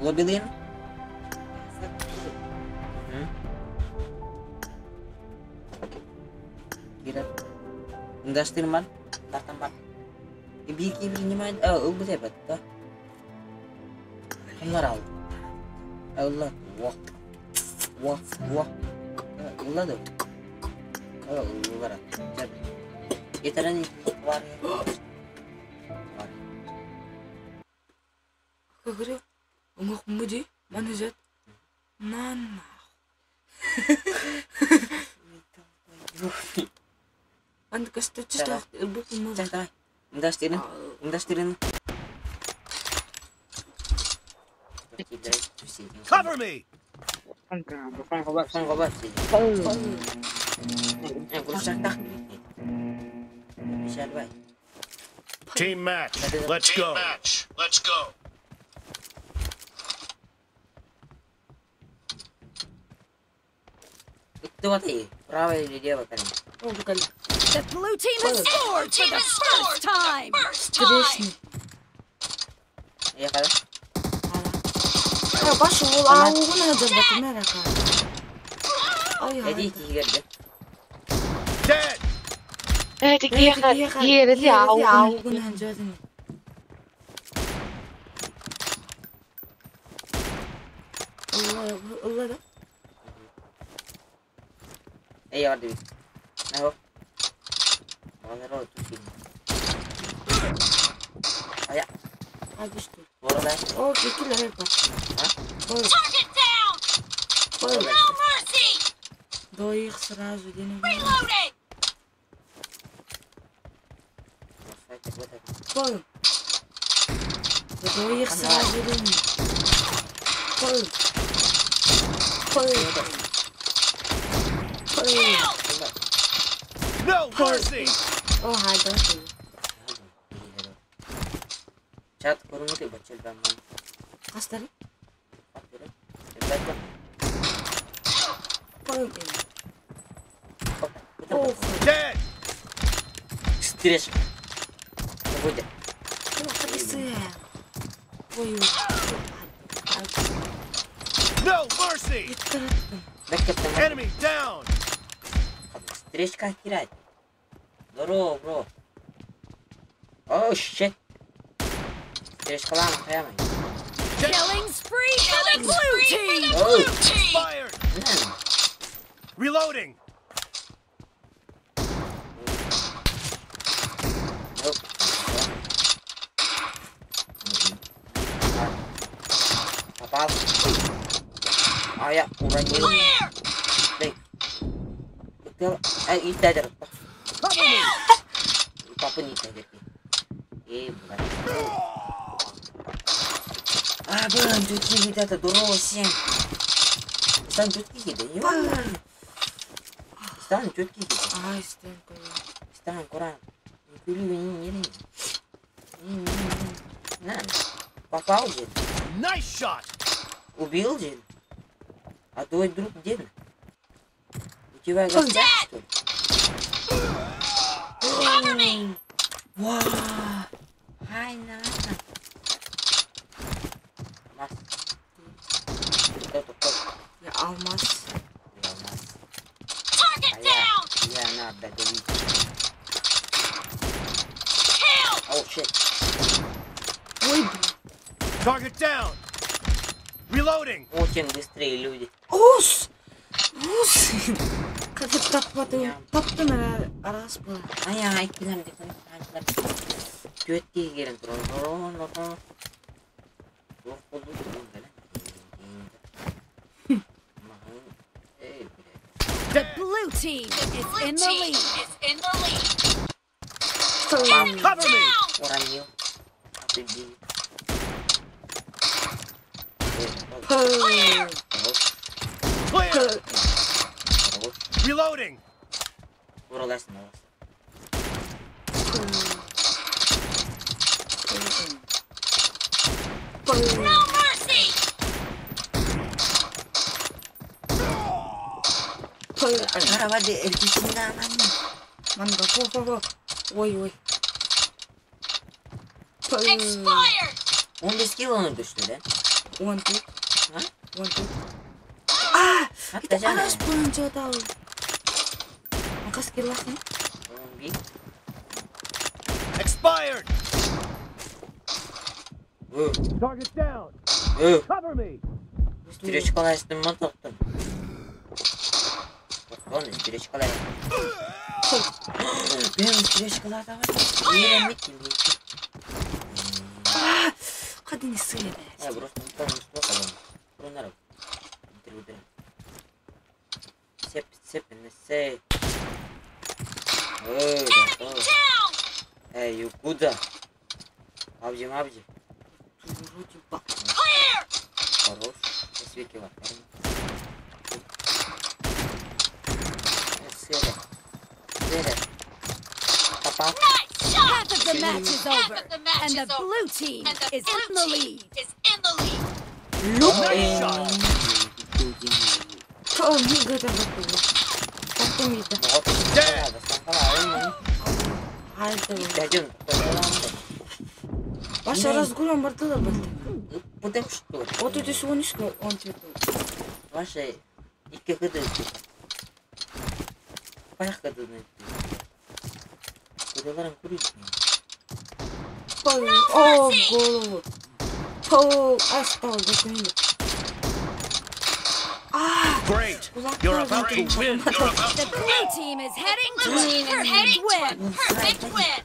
Лобилин? Kira. Industri man, tartampan. Ibiki принимает, а, ылбыт да? Кымлар алды. Allah, вах. Вах, вах. Ыллады. Ыллара. Yeterен var ya. Var. Говорю, муди, манызет. На нахуй. Он такой, что что? Давай. Индастирин. Индастирин. Cover me. Team match. Let's go. Match. Let's go. The blue team has scored for the first time. Dead. Ылла да? Эй, yardım et. Ne o? Bana o tutayım. Aya. Hadi işte. Orada. О, кикилер бар. А? Target down! No mercy! Двоих сразу. Reloading! Пой. Двоих сразу. Пой. Пой. Пой. No mercy! О, хайда. Чат көрүңү бачыл баман. Кастары? Ребята. Пой. Ох. Dead! Встреча. Выйди. Ой. No mercy! Enemy down! Встречка кирать. Здорово, бро. Oh, shit. Встречкалам, прямо. Killing spree for the blue team! Oh. Fired! Reloading! Попал. А я уронил. Дай. И дай, Папа не дай. Эй, блядь. А, блин, тут ребята, здорово всем. Стань тут кида, Стань тут кида. Ай, стань куда. Стань куда. На, попал же. Nice shot. Убил же. А твой друг где? У тебя гостях, что ли? Cover me! Вау! Ай, на. Алмаз. Кто такой? Я алмаз. Я алмаз. Target down! Я надо давить. Kill! Oh, shit. Ой, блин. Target down! Reloading! Очень быстрее люди. Ус! Ус! Когда таппады, таптым арас була. Ай, ай, килем декан. Төтте керен турон, турон. The blue team is in the lead. Is in the lead. Cover me! Уронил. Отбил. Clear! Reloading! Уралайсың, уралайсың. No mercy! Каравады эргисинде анан. Манга, хо, хо, хо. Ой, ой. Expired! 15 килоны түштү, да? 14. А? 14. А! Хатта Это арас боюнча дал. Кас киласың? 11. Expired! Target down! Cover me! Встречкалайсың ма тоқтым? Тоқтон, встречкалай. Мен встречкаларда бар. А, кадин сыйды. Я просто не помню, что там. Пронаров. Интервью. Сеп, сеп, не сей. Эй, Эй, куда? Абжи, абжи. Хорош. Свеки var. Попал. Half of the match is over, and the blue team is in the lead. Nice shot! Dead! Ваша разгулом бардыла был. Потому что? Вот это сегодняшний он тебе. Ваша икки кыды. Паяк кыды. Кыдыларым курить. О, в голову. О, остал, документ. Great. You're about to win. The blue team is heading to a perfect win. Perfect win.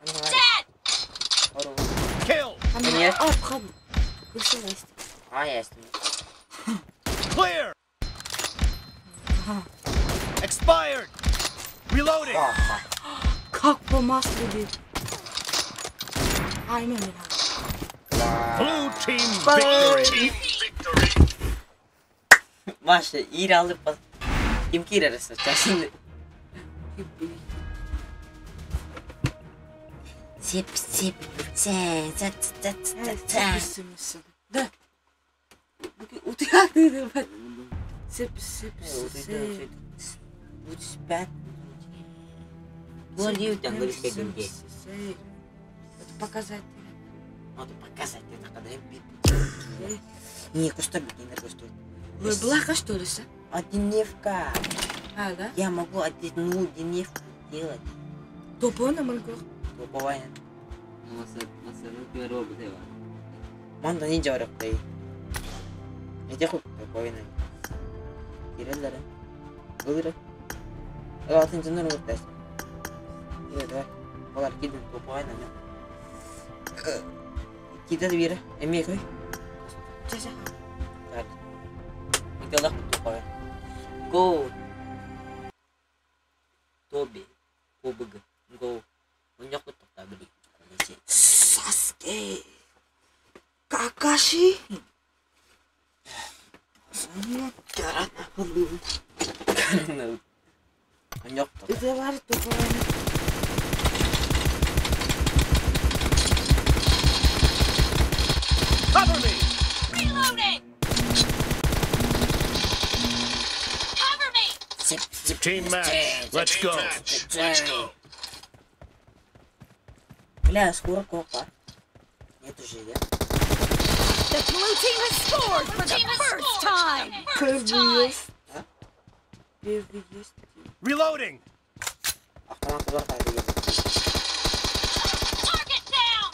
Dead. Kill. Clear. Expired. Reloading. Как по маслу бит. Blue team victory. Маша, Ира алып ким кирерсе чашын. Сип сип це це це це це. Да. Утуяк Сип сип сип. Үч пять. Это показать. Надо показать, это когда я Не, кусто бикинер кусто. Вы блака что ли, са? Одиневка. А, да? Я могу одну дневку делать. Топона могу. Топовая. Манда не жарык дей. Эте хуп топовая. Киреллere. Ылыры. Алтынчы нуру тас. Давай. Олар кидин топовая на. Кидер бир. Эме кой. Ча-ча. Так. Николах топовая. Go. Тоби. Побг. Go. Уньяк токтабили. Саске. Какаши. Уньяк Это вар топовая. Cover me. Reloading. Cover me. Team match. Let's go. Let's go. Бля, скоро копа. Нет уже, да? The blue team has scored for the first time. Первый есть. Первый есть. Reloading. Автомат бар кайда. Target down.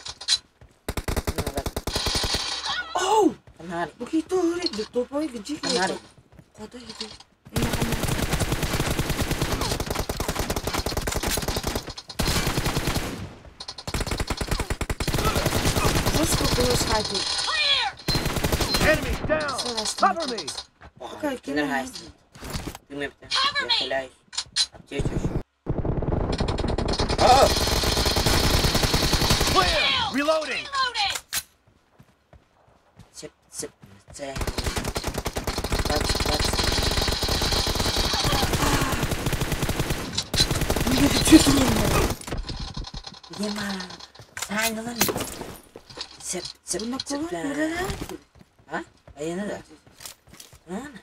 Оу! Канар. Бу кито үрет топовой где? Канар. Куда иди? Жестко было сходить. Enemy down. Cover me. Окей, Кинер хайс. Ты мне Я стреляюсь. Аптечку еще. Clear. Reloading. Reloading. Цеп, цеп, цеп. Бац, бац. Ема. Сайналан. Цеп, цеп, цеп. А? А я надо. Ана.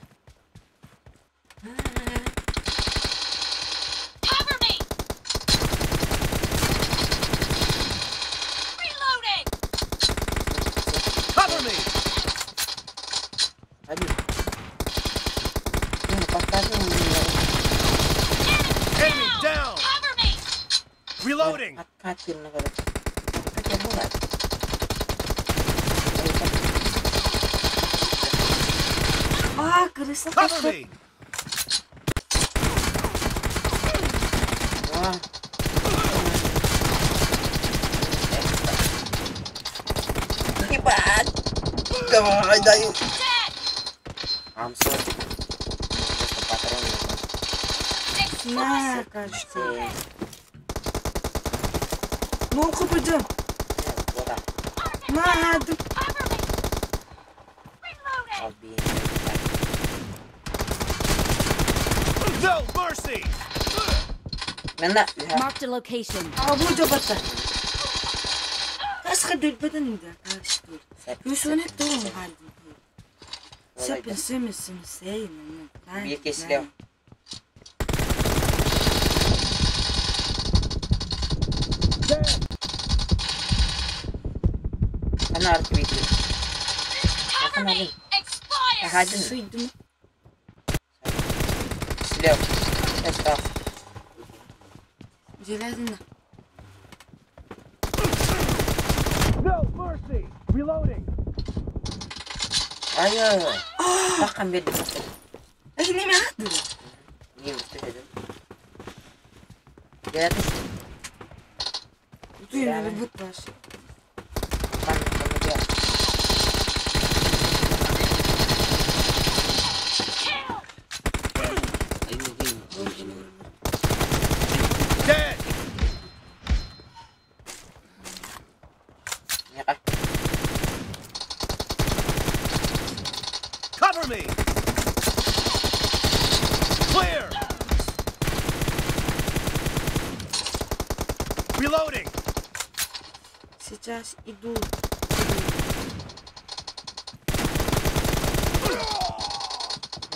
Cover me. Reloading. Cover me. Один. Ну, покажи мне. Enemy down. Cover me. Reloading. Откатил на говорит. Как я была? А, крыса. Cover me. А. Ебать! Давай, даю. I'm sorry. Просто патроны. На, кажется. Ну, купидем. Вот так. На, да. I'll be No mercy. Менә Marked a location. А бу жабата. Касха дүлбеден да, кажется. Юсуне турун халдин. Сепин семисин сейн. Bir kesiliyor. Ana artık bir Cover me. Expired. Hadi. Суйдум. Silah. Etraf. Железно. No mercy! Reloading! Ай-ай-ай. Баккан берди. Неме аттыр? Не успеем. Я это Утуйун бут баш. Dead! Cover me! Clear! Reloading! Сейчас иду.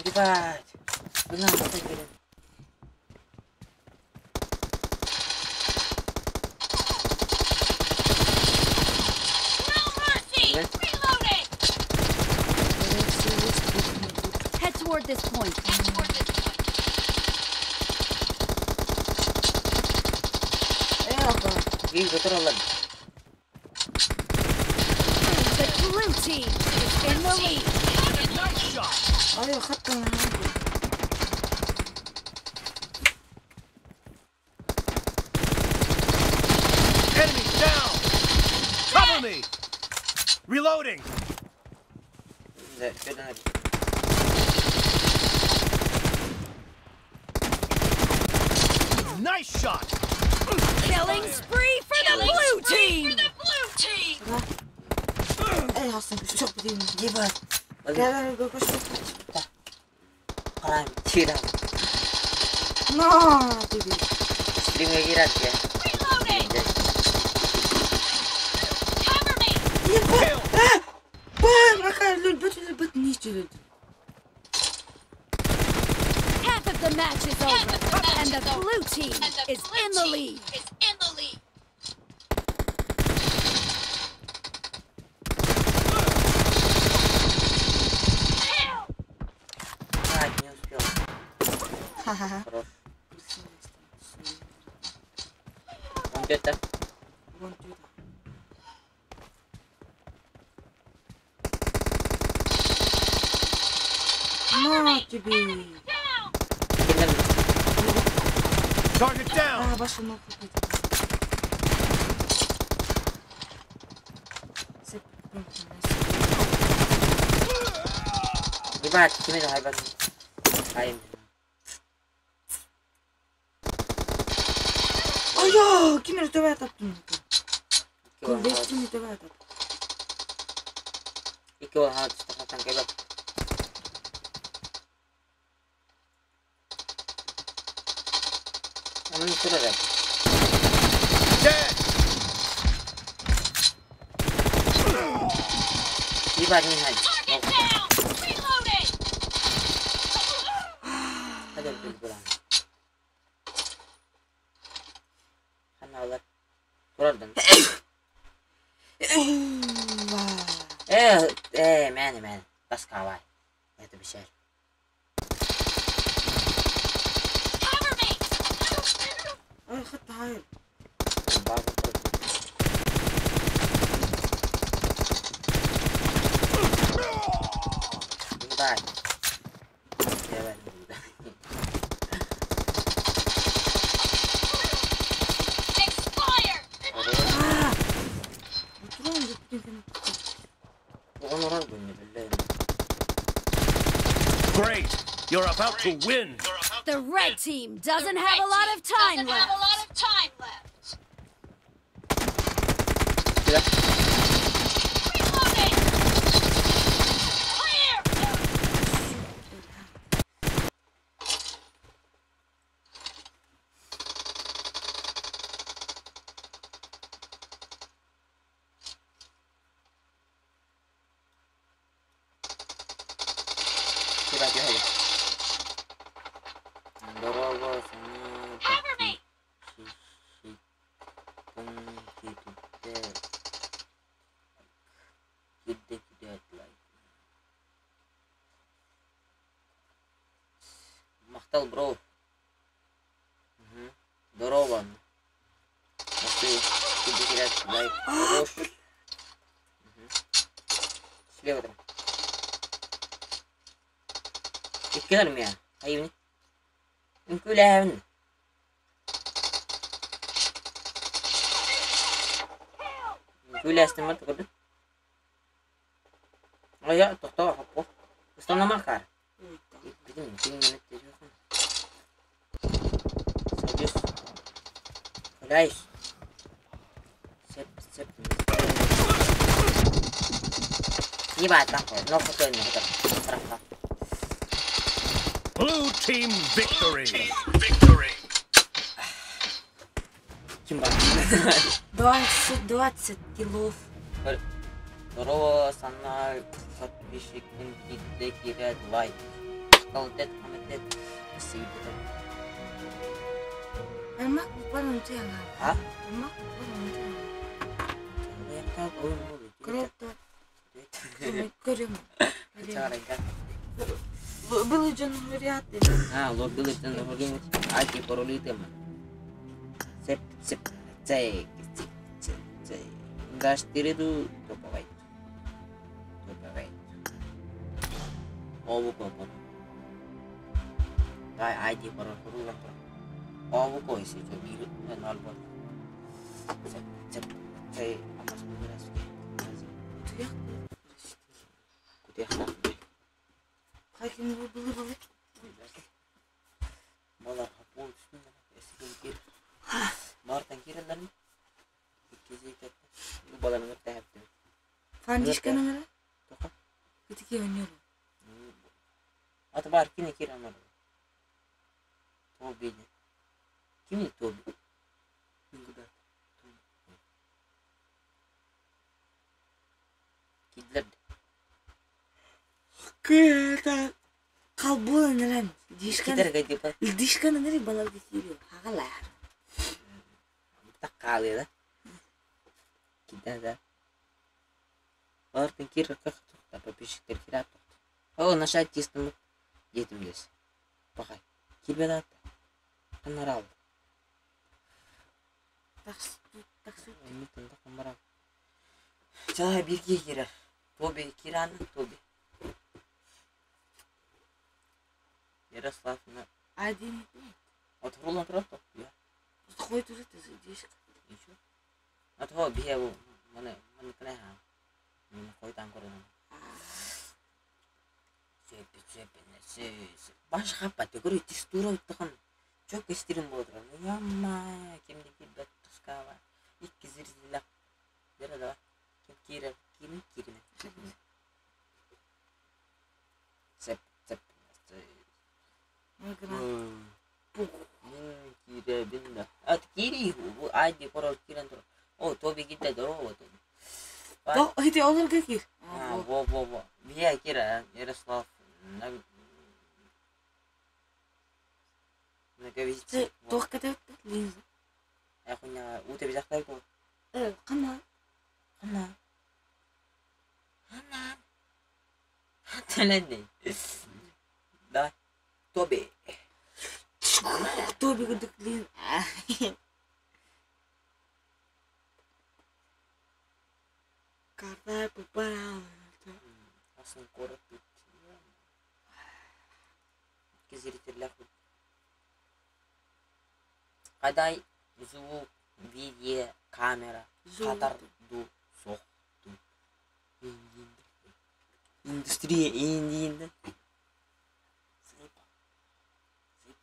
Ебать. На, бери. No mercy! Reloading! Head toward this point. Head toward this point. The blue team is in the lead. Nice shot! Ай, хаттан. Enemy down! Cover me! Reloading! Nice shot! Killing spree for the blue team! For the blue team! Эй, хасан күчөк битин. Ебать. Гэл гэл көш. Прям тира. На, тебе. Стримге кират я. Reloading! Cover me! Kill! Бай, мака лүлбүт лүлбүт ничүлүд. Half of the match is over, and the blue team is in the lead. А, не успел. Ха-ха-ха. Хорош. Он где-то. Вон туда. На тебе. Target down! А, башы ног купить. Ебать, ким это хайбан? Айым. Ая, ким это төбә таптым. Ким төбә таптым. Ике ол хат стакан кебек. Onun sırada. Dead! Ебать, не надо. Target down! Reloading! Hadi bir bulan. Ханалар. Турардан. Э, мэн, мэн. Тасковай. Это бешер. Cover me! Ай, хатта хайр. Ебать. Ебать. Expired! А! Утуран бүттүн. Оған орар бу не билем. Great! You're about to win! The red team doesn't have a lot of time left. Сюда. Reloading! Clear! Ебать, ебать. Здорово, Cover me! Махтал, бро. Здорово. Лайк. Хорош. Слева там. Иккилэр миэ. Айыбын. Үҥкүүлээбин. Үҥкүүлээстим бар көрдүм. Ая, тохтоо, хоппо. Устанама каар. Бүтүн кингенет дежохун. Садюс. Куляйш. Сеп, сеп. Ебать, нахуй. Ноху той не Blue team victory! Victory! Ким бар? 20, 20 килов. Здорово, сана подписчикин кидде кирет лайк. Калдет хамедет. Сыйдет. Аймак буквально тяга. А? Аймак буквально тяга. Круто. Көрем. Было дьон варианты. А, ло было дьон варианты. Аки паролитем. Сеп сеп цей цей цей цей. Даш тиреду топовай. Топовай. Обу копор. Дай айди парол хурулан тур. Обу койси чо бир нол бол. Сеп сеп цей амас мураске. Кутуях. Кутуях. Хакин было было. Балар хапу үстүндө эсигин кир. Мартан кирелерин. Икки Бу баланы тәһәптем. Фандишка номера? Тока. Кутики ойнор. Аты бар кини кир амар. Тоби. Кими Тоби? Үнгүдө. Кидлер. Кыта. Калбула нерен. Дишка. Китер гайди па. Дишка нери балар кирио. Хагалар. Таккалы да. Кида да. Балартын кир кых тухта подписчиктер кир ат. О, наша тистым детим дес. Бакай. Кирбе да. Канарал. Такс такс. Митында камара. Чаа бирге кирер. Тоби киран Тоби. Ярослав на Один. Отурулан турат. Я. Хой турат дишка. Ничего. Ато бие бу мане мане кне ха. Мен койтан көрдüm. Сепи сепи не се. Баш хапа те көрү текстура уттаган. Çok естирим болот. Ямма кимди кирбет тускава. Икки зирзила. Дера да. Ким кирер ким кирме. Сеп сеп. Пух. Мин киребин да. Ат кири айди корол кирен тур. О, Тоби китте здорово Тоби. То, хити олар кир. А, во, во, во. Бия кира, Ярослав. На Се, тох кете линза. Э, хуйня, у тебя захтай ко. Э, кана. Хана. Хана. Хана. Да. Тоби. Тоби гудык лин. Карта пупара. Асын корот тут. Кезиритерлер. Кадай звук, видео, камера, катарду, сохту. Индустрия индиинде.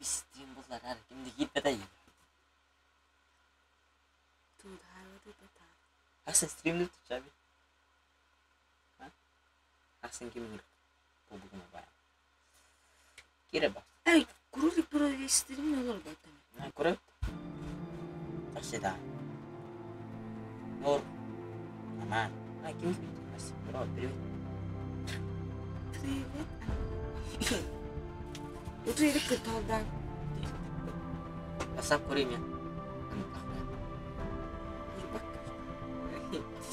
Стрим булар ар кимди кирбетай. Тут хайваты тата. Асан стримди тучаби. Асан ким Пубугуна бая. Кире бас. Эй, курулик про стрим олар бата. Көрөт. Жакшы да. Нур. Аман. А ким Бас. Бро, привет. Привет. Утро ирек талдан. Басап көрейм я.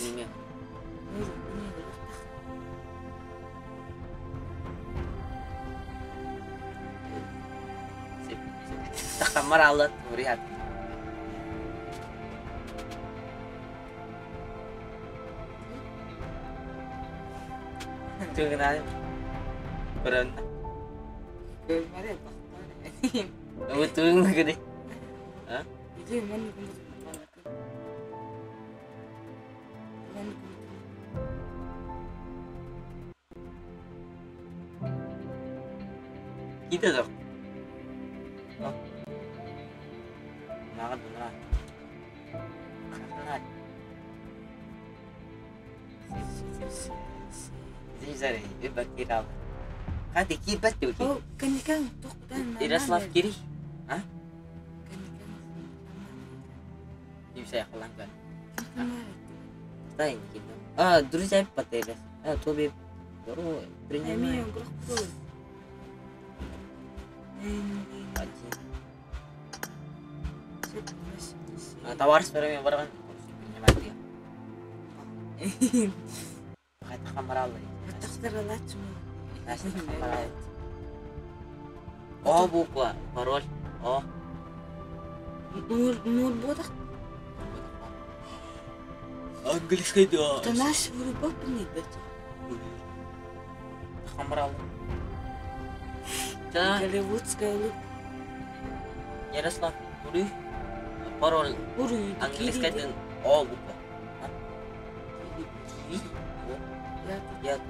Неме? Тахамар алат вариат. Тыгынай. Көрөннө. Көрмөрө бахтар. Бу тыгын гыды. А? Иди мен Киде док. Нага дуна. Зизаре, бакирал. Хати кирбат туки. О, каникан тоқтан. Ярослав кири. А? Kimse yakalandı. Стай А, друзья потеряли. А, Тоби. Здорово, принимай. Один. А, товар с первыми барган. Принимай. Хат хамралы. О буква, пароль. О. Нур, нур бодах. Английский да. Это наш вырубапный бет. Хамралы. Да. Голливудская улыбка. Ярослав, Ури. Пароль. Ури. Английский О буква. Я тут.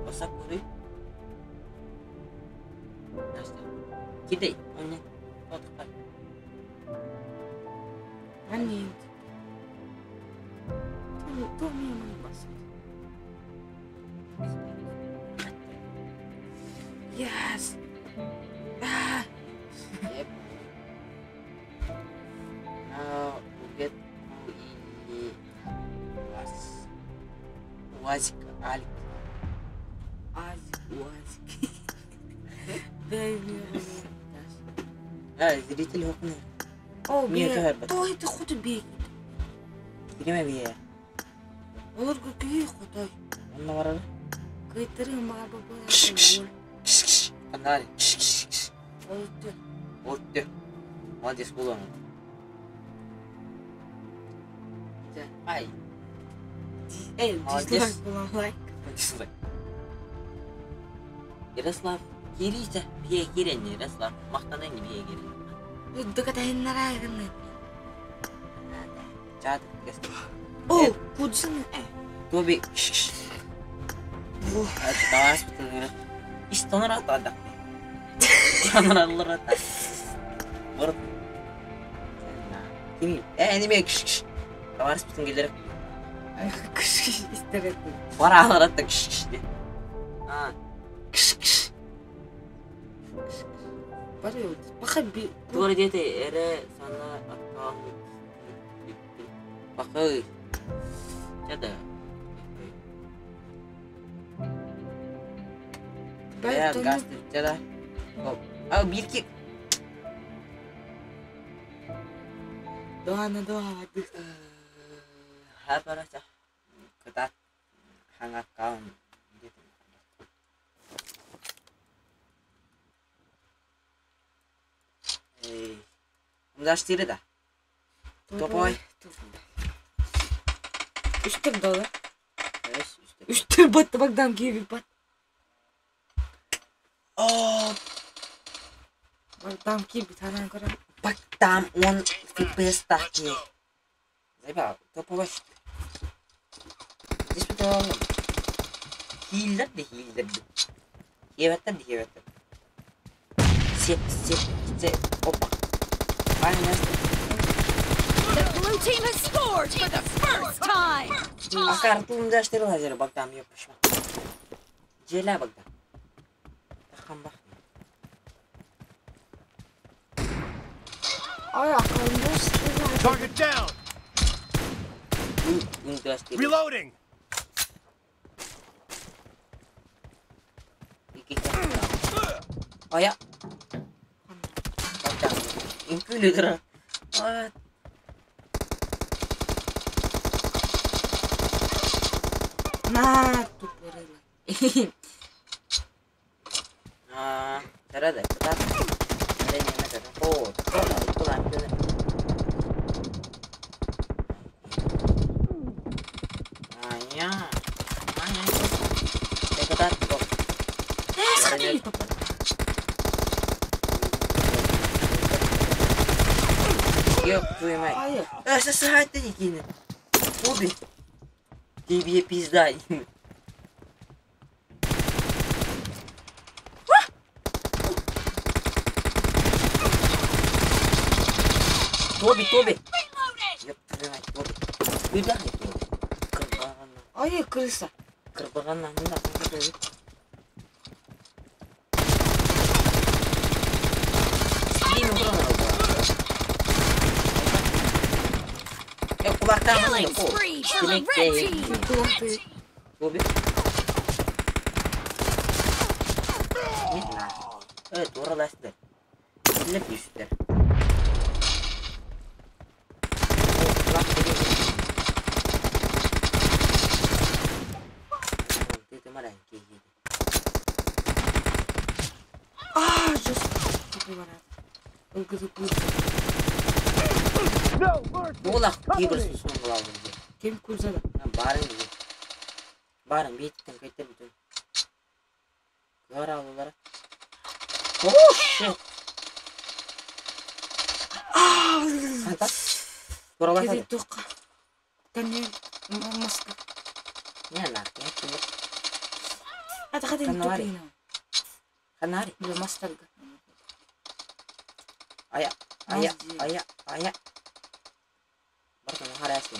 Басак Ури. Кидай. Он не. Вот Они. То мимо не басит. Yes. Ah. Yep. Now we get to was Уазик Алик. Азик, Уазик. Baby. А, зрители окна. О, Мне бе. это То это хоть бей. Киреме бие. Олар көкей хотой. Онна барады. Кыйтыры марба Кш, кш. Кш, кш. Канари. Кш, кш, кш. Олты. Отты. Молодец, булам. Ай. Эй, Молодец. дизлайк була лайк. Дизлайк. Ярослав, кирися, бие кирен, Ярослав. Мактанын бие кирен. Дыкатайыннара гыны. Чат. О, кудсын. Тоби. Кш, кш. Таас бутын. Истонара тада. Тонараллара та. Бар. Кими? Э, неме кш кш. Товарищ бутын келер. Кш кш истерет. Бар алара та кш кш. А. Кш кш. Бар yok. Баха би. Тугар дете эре сана аккаунт. Бакы. Чада. Я газ чада. А бирки. Доана доа. Хапараса. Кытат хang аккаунт. Эй. Умдаштыры да. Топой. Үстер дала. Үстер батты Богдан киви бат. О, Богдан киви танан кора. Богдан он FPS тахни. Заебал, топовой. Здесь потом. Хиллер да хиллер. Хеветтер да хеветтер. Сеп, сеп, сеп. Опа. Правильно. The blue team has scored for the first time. А карту умдаштыры лазер Богдан ёпшма. Желя Богдан. Тахамба. Ай, акылымда Target down. Умдаштыры. Reloading. Ая. Богдан. Инкүлүдүр. А, На тупорыла. А, тарада, кытат. О, такого, такого, А, я. Ёб твою мать. Айы. Сосать ты кинет. Обе. Тебе пизда. Тоби, Тоби. Ёб твою мать, Тоби. Куда ты, Тоби? Кырбаҕана. Айы крыса. Кырбаҕана. Не надо, не надо. Стрим Kulaktan Killing spree for the red team. Kulaktan. Tobi. Evet, oralaştı. Millet düştü. Ah, just Олақ кейбір сосын қылады. Кем курзада? Барың бізге. Барың беттен қайта бүтін. Көр алулар. О, shit. Қанта? Тураласады. Кеди тоққа. Кәне маска. Не на, не Hadi hadi Канари. тупина. Канари. Бля, мастарга. Ая, ая, ая, ая. Бартон харасты.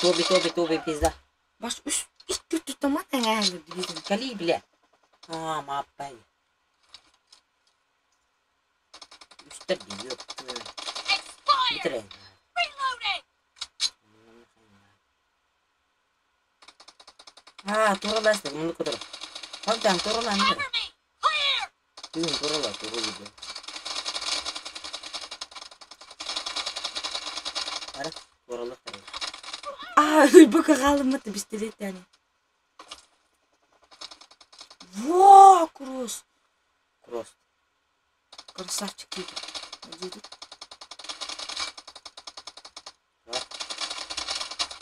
Тоби, Тоби, Тоби, пизда. Баш үш икки тутама таңайлы дидим. Кали, бля. А, маппай. Үстер ёп. Битре. А, тураласты, муну көтөр. Хантан тураланды. Бүгүн турала, турала. Ара, туралык. А, бака галымы пистолет yani. Во, кросс. Кросс. Красавчик дейді.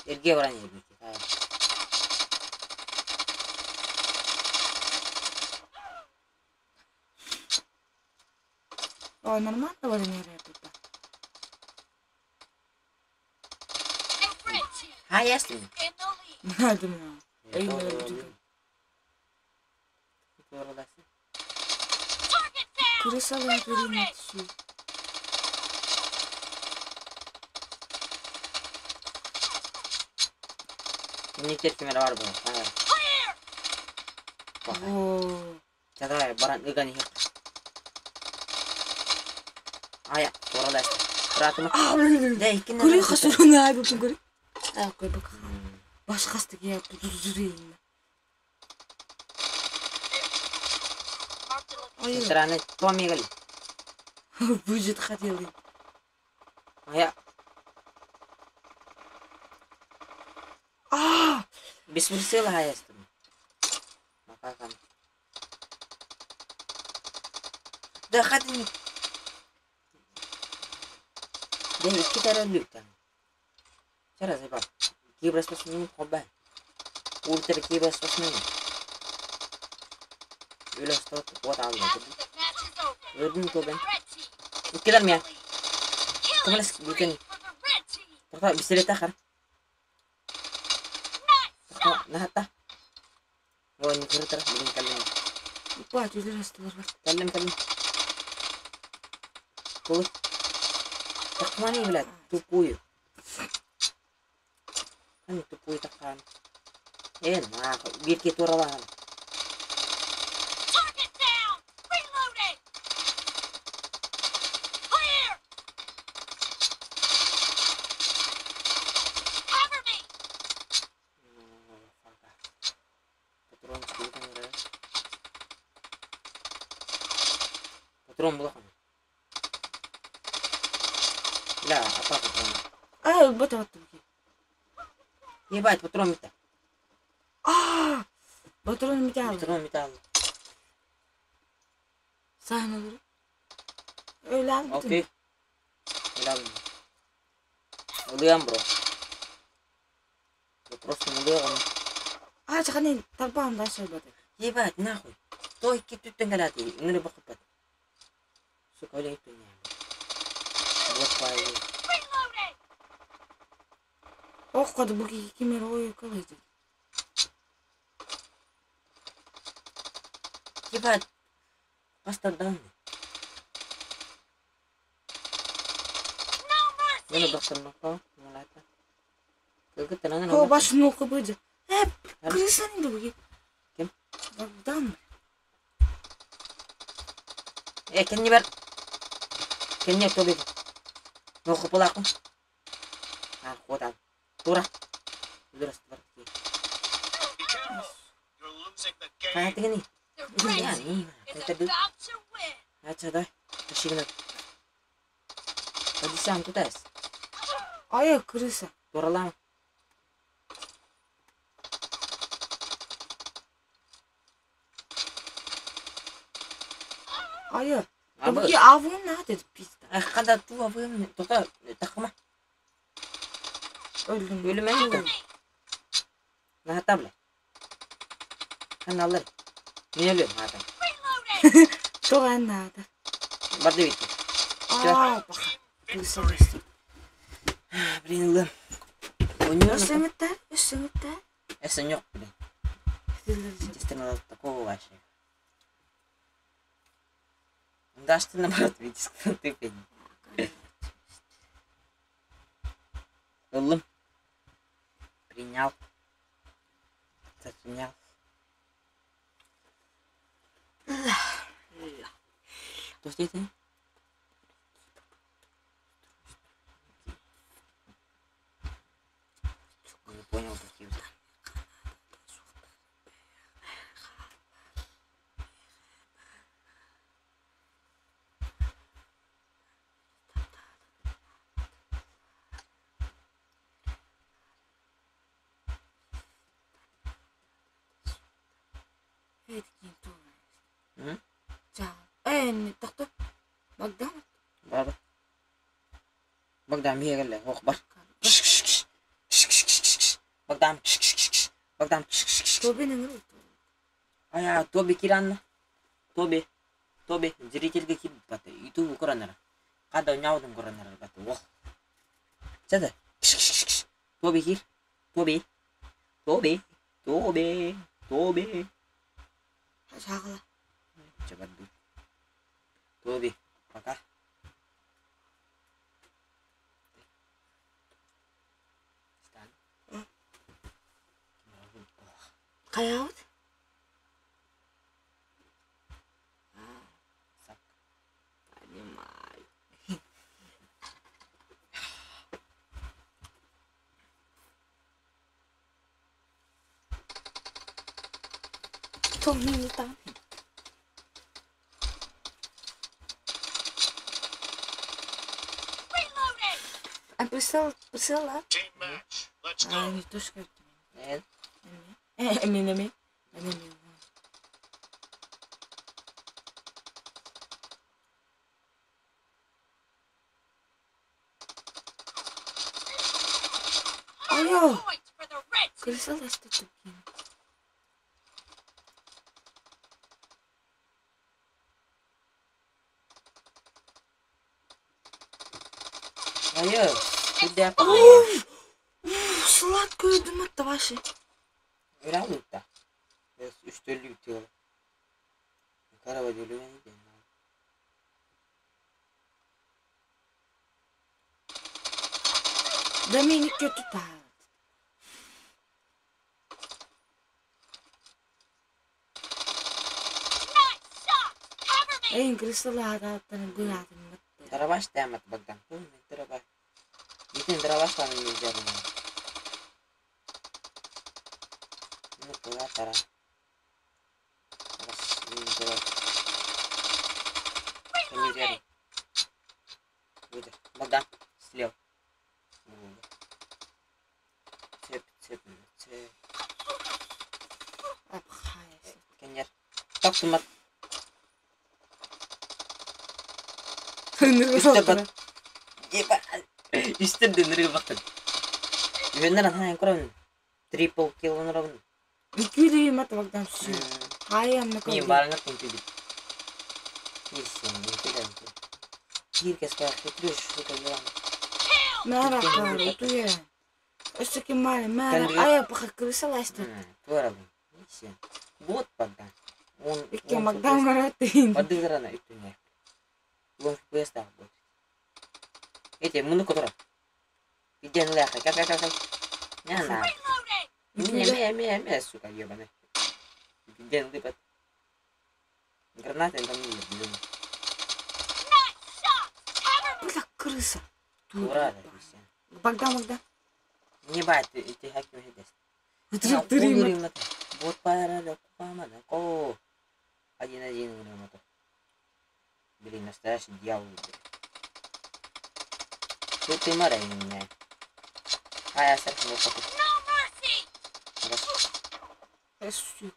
Эрге баран эрге. О, нормально варенье тут. Ha, ясно. Надо мне. Эй, Крыса варенье. Не терпимер бар бу. О. Чадай баран ыган хек. Ая, тураласты. Братым. Да, икки Көрі қасырына ай бүкін көрі. Ай, қой бак. Башқасты кия жүрейін. Ай, Страны Томигл. будет хотел. Ая, А, бесприцела хаястым. Макакан. Да хатын. Да икки таралюктан. Чара зайба. Кибрас посмин хоба. Ультра кибрас посмин. Өлө стоп вот алды. Өрдүн көбен. Иккилер мия. Кымлас бүкен. Тоқта пистолет ахар. Тоқта нахатта. Ой, не көрі тұр, бүгін кәлем. Ба, жүзір астылар бар. Кәлем, кәлем. Толы. Тақмани, блядь, тупую. Қане тупую таққан. Э, нахуй, бирке туралаған. Патрон булахан. Ля, апа патрон. Ай, бата бата. Ебать, патрон мета. А, патрон металл. Патрон металл. Сahne olur. Öyle abi. Окей. Öyle Улыям, бро. Я просто улыям. А, чаканы тарпам да шай бата. Ебать, нахуй. Той ки түттен галати, ыңыры бакыппат. Сука, блядь, Вот файлы. Ох, кады бу кимер ой калайды. Типа, бастардан. Мені доктор Малата. О, баш ну быды. Э, крыса не дуги. Ким? Богдан. Э, кенни бар. Кенни тоби. Ну, хопалакын. А, ходан. Тура. Үлөрөс бар. Хаятыгыны. The red team is about to win. Ача, дай. Ташигна. Ходи сам туда. Ай, крыса. Туралам. Ай, Буги авун надо пизда. Ах, когда ту авым, только такма. Öldüm. Өлүмэн На табле. Каналлар. Мен өлөм ата. Тоған надо. Барды бит. А, баха. Крыса достар. Блин, ылым. Ойнойм. Өсөңүттә, өсөңүттә. Эсен yok, блин. Естественно, такого вообще. Да, что наоборот, видишь, ты, блин. Ылым. Принял. Принял. То есть это? Не понял, какие Тохто. Богдан. Бар. Богдан бегеле, ох бар. Богдан. Богдан. Тобинин ул. Ая, Тоби киранна. Тоби. Тоби, зрительге кип баты. YouTube коранара. Када няудым коранара баты. Ох. Чада. Тоби кир. Тоби. Тоби. Тоби. Тоби. Шагыла. Чабарду. Тоби, пока. Каябыт? Понимаю. Том не там. А присыл, присыла. А, не то, что Нет. Мен. Айо! Крысала что такие? Айо! Куда? Сладкую дымат ваши. Öyle Üç türlü bitiyor. Karaba өлүмөн экен. Доминик kötü Эйн крысала адааттан гунаатын матты. Тарабаш дәмат Богдан. Тарабаш. Итин тарабаш там нельзя. Ну, куда тара? Богдан, слева. Цеп, цеп, цеп. Кенер. Токтумат. Үстірді нырғы бақтын. Үйеннер анан көрөмүн. Трипл килл онорабын. Үкүлүү мат Богдан сүү. Хай амна Мен барыңа күнтү бит. Нисен, Киир кэскэ хитрешь, сука, ебаный. Мэра утуя. Өссө ким баар мэра ая паха крыса ласта. Туорабын. Вот Богдан. Он Икки Богдан баратын. Бардыгырана үттүнэ. Он FPS таах будет. Эти муну котора. Иден ляха, как как как. Не на. Не не не не, сука, ебаный. Иден лыпат. Гранаты там не блин. Бля, крыса. Тура, Богдан, Богдан. Не бать, эти хаки хедес. Три. Вот пара да купама да ко. Один-один говорим это. Блин, настоящий дьявол. Тут ты морей меня. А я сэр, ну как.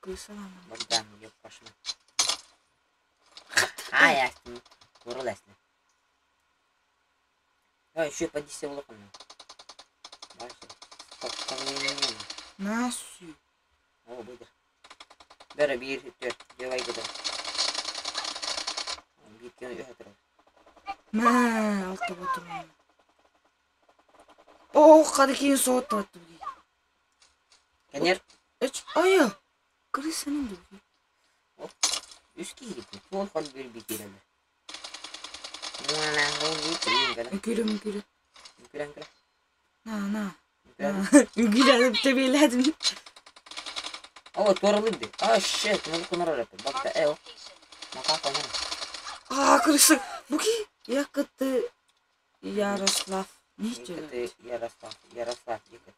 Крыса. Богдан, ёб пошла. А я Уралась. А еще по 10 волокон. Насю. О, быдыр. Бәрі бір, төрт, давай гыдыр. Bir көн өтөр. Мә, алты ботум. О, қады кейін соғытты атты. Кенер. Үч, ая. Крысаның дүрги. Үс киирip. Туол хол bir bir киреле. Мана, ол bir киреле. Үкүрө, үкүрө. Үкүрө, үкүрө. На, на. Үкүрө тебеледим. О, туоралыйды. А, shit, муну кунар эрэ. Бакта, э, Мака конор. А, крыса. Буки, якыты Ярослав. Не Якыты Ярослав, Ярослав, якыты.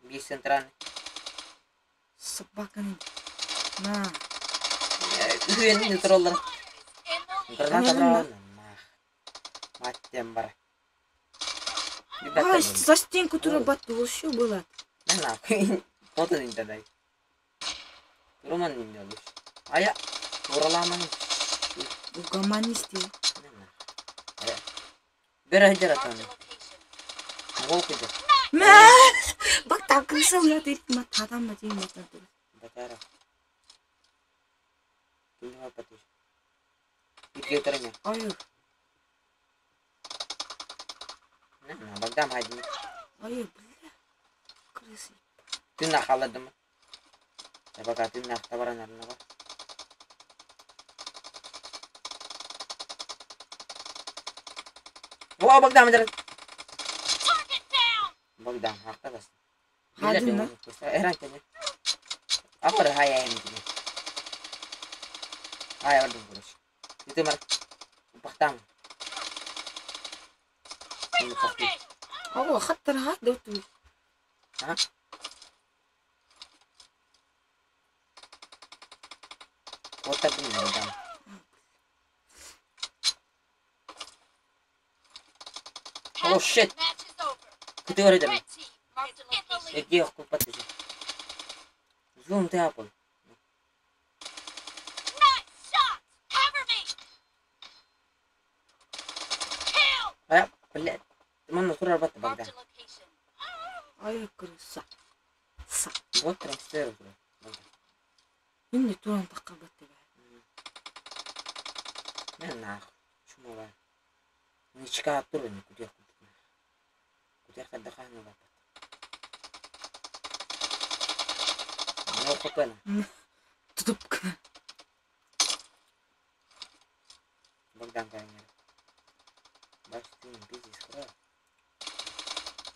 Би центральный. Собаканы. На. Үһүөн не тураллар. Граната брал. Маттем бар. А, за стенку тура батты, еще было. На, фото не дай. Роман не дал. Ая, тураламан. Угомонись ты. Бер хәҗәр атаны. Гол киде. Мә! Бак там крыса уят ма тадам ма дейм ма Батара. Кимге патыш. Бирге турыня. Ай. На, на, Богдан хадин. Ай, бля. Крыса. Түн халадым. Табака түн табаран арнага. О, Богдан мыдыр. Богдан, хакта бас. Хадин да? Эран кене. Апар хая эм кене. Хая бардым короче. Itu mar. Бахтан. О, хаттар хат дөтү. А? Вот так не дам. Oh shit. Кытыгар эдем. Эге купат эже. Зум ты апыл. А, блядь. Манна турар батты Богдан. Ай, крыса. Са. Вот трансфер уже. Инде туран такка батты. Мен нахуй. Чумала. Ничка турын кудя кудя кадаханы бапат. Ну хопена. Тутуп. Богдан кайнер. Баш ты не пиздец, хуя.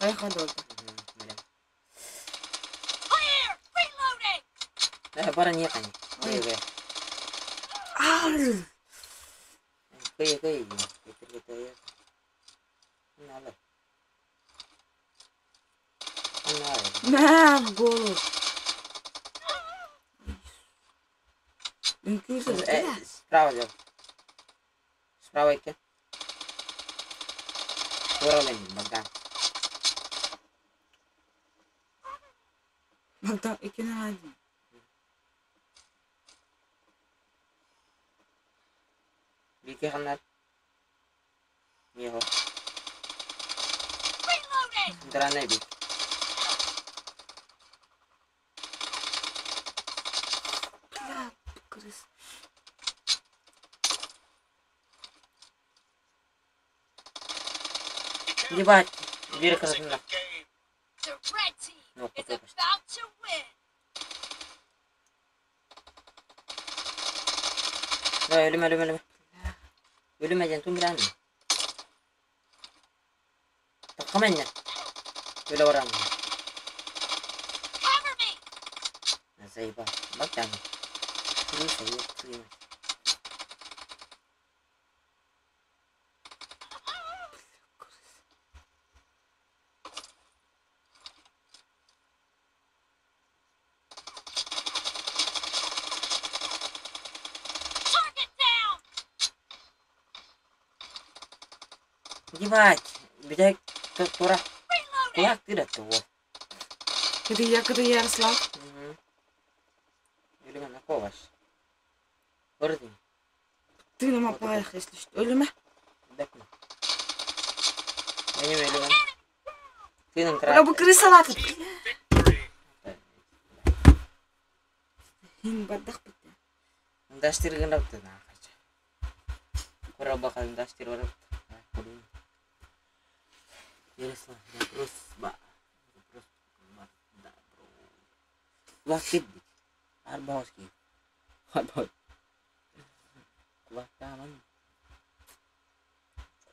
Ай, хадолда. Э, бара не кани. Кый кый. Ар. Кый кый. Кетир кетир. Надо. Надо. Мә, в голову. Үңкүрсө. Э, справа взял. Справа идти. Туралын, Богдан. Богдан, икене хадин. Бики ханнар. Михо. Дранай бик. Бля, крыса. Ебать, Вера Красна. Ну, Давай, өлүмэ, өлүмэ, өлүмэ. Өлүмэ диэн тум билээн. Таххам эннэ. Өлө баран. Заебал. Бак яны. Крыса, ёб твою мать. Ебать, блядь, тура. Кулак тырат его. Это я, когда Ярослав. Угу. Өлүмэ наковаш. Көрдүң. Ты на мапаях, если что. Өлүмэ. Бэкме. Менем өлүмэ. Тыным Бля, бу крыса латы. Хин бадах бит. Даштыр гынапты на хача. Кура бакан даштыр барапты. Ярослав, вопрос ба. Вопрос да, бро. Кулак киддик. Арбауский. Арбау. Кулактаман.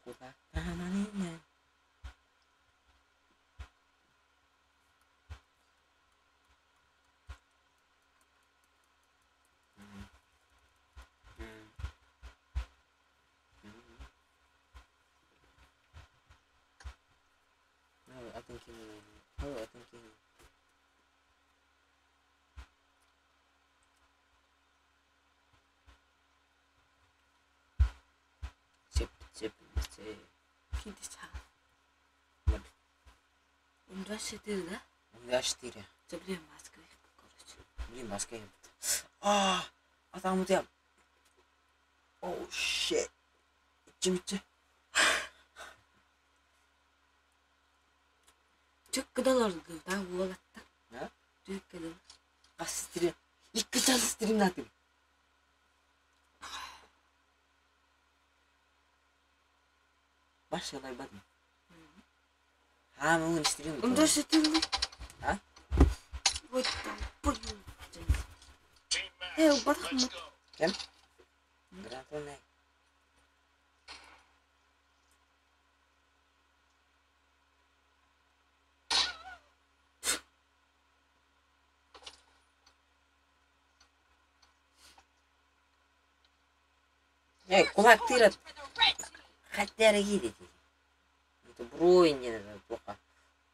Кулактаман ине. Атын кини. Атын кини. Сеп, сеп, сеп. 50. Вот. Он 24, да? 24. Да, блин, маска их, короче. Блин, маска их. А, а там вот я. Оу, shit. Ичи-мичи. Çok kadar oldu. Daha buğulattı. Ne? Çok kadar. Астри. Икки час стримнатым. Башылайбадым. Ha, муун стрим. Он 24. А? Вот там. Блин. Эй, бадах мы. Кем? Гратунай. Эй, кулак тырат. Хотя гидите. Это бруй не надо плохо.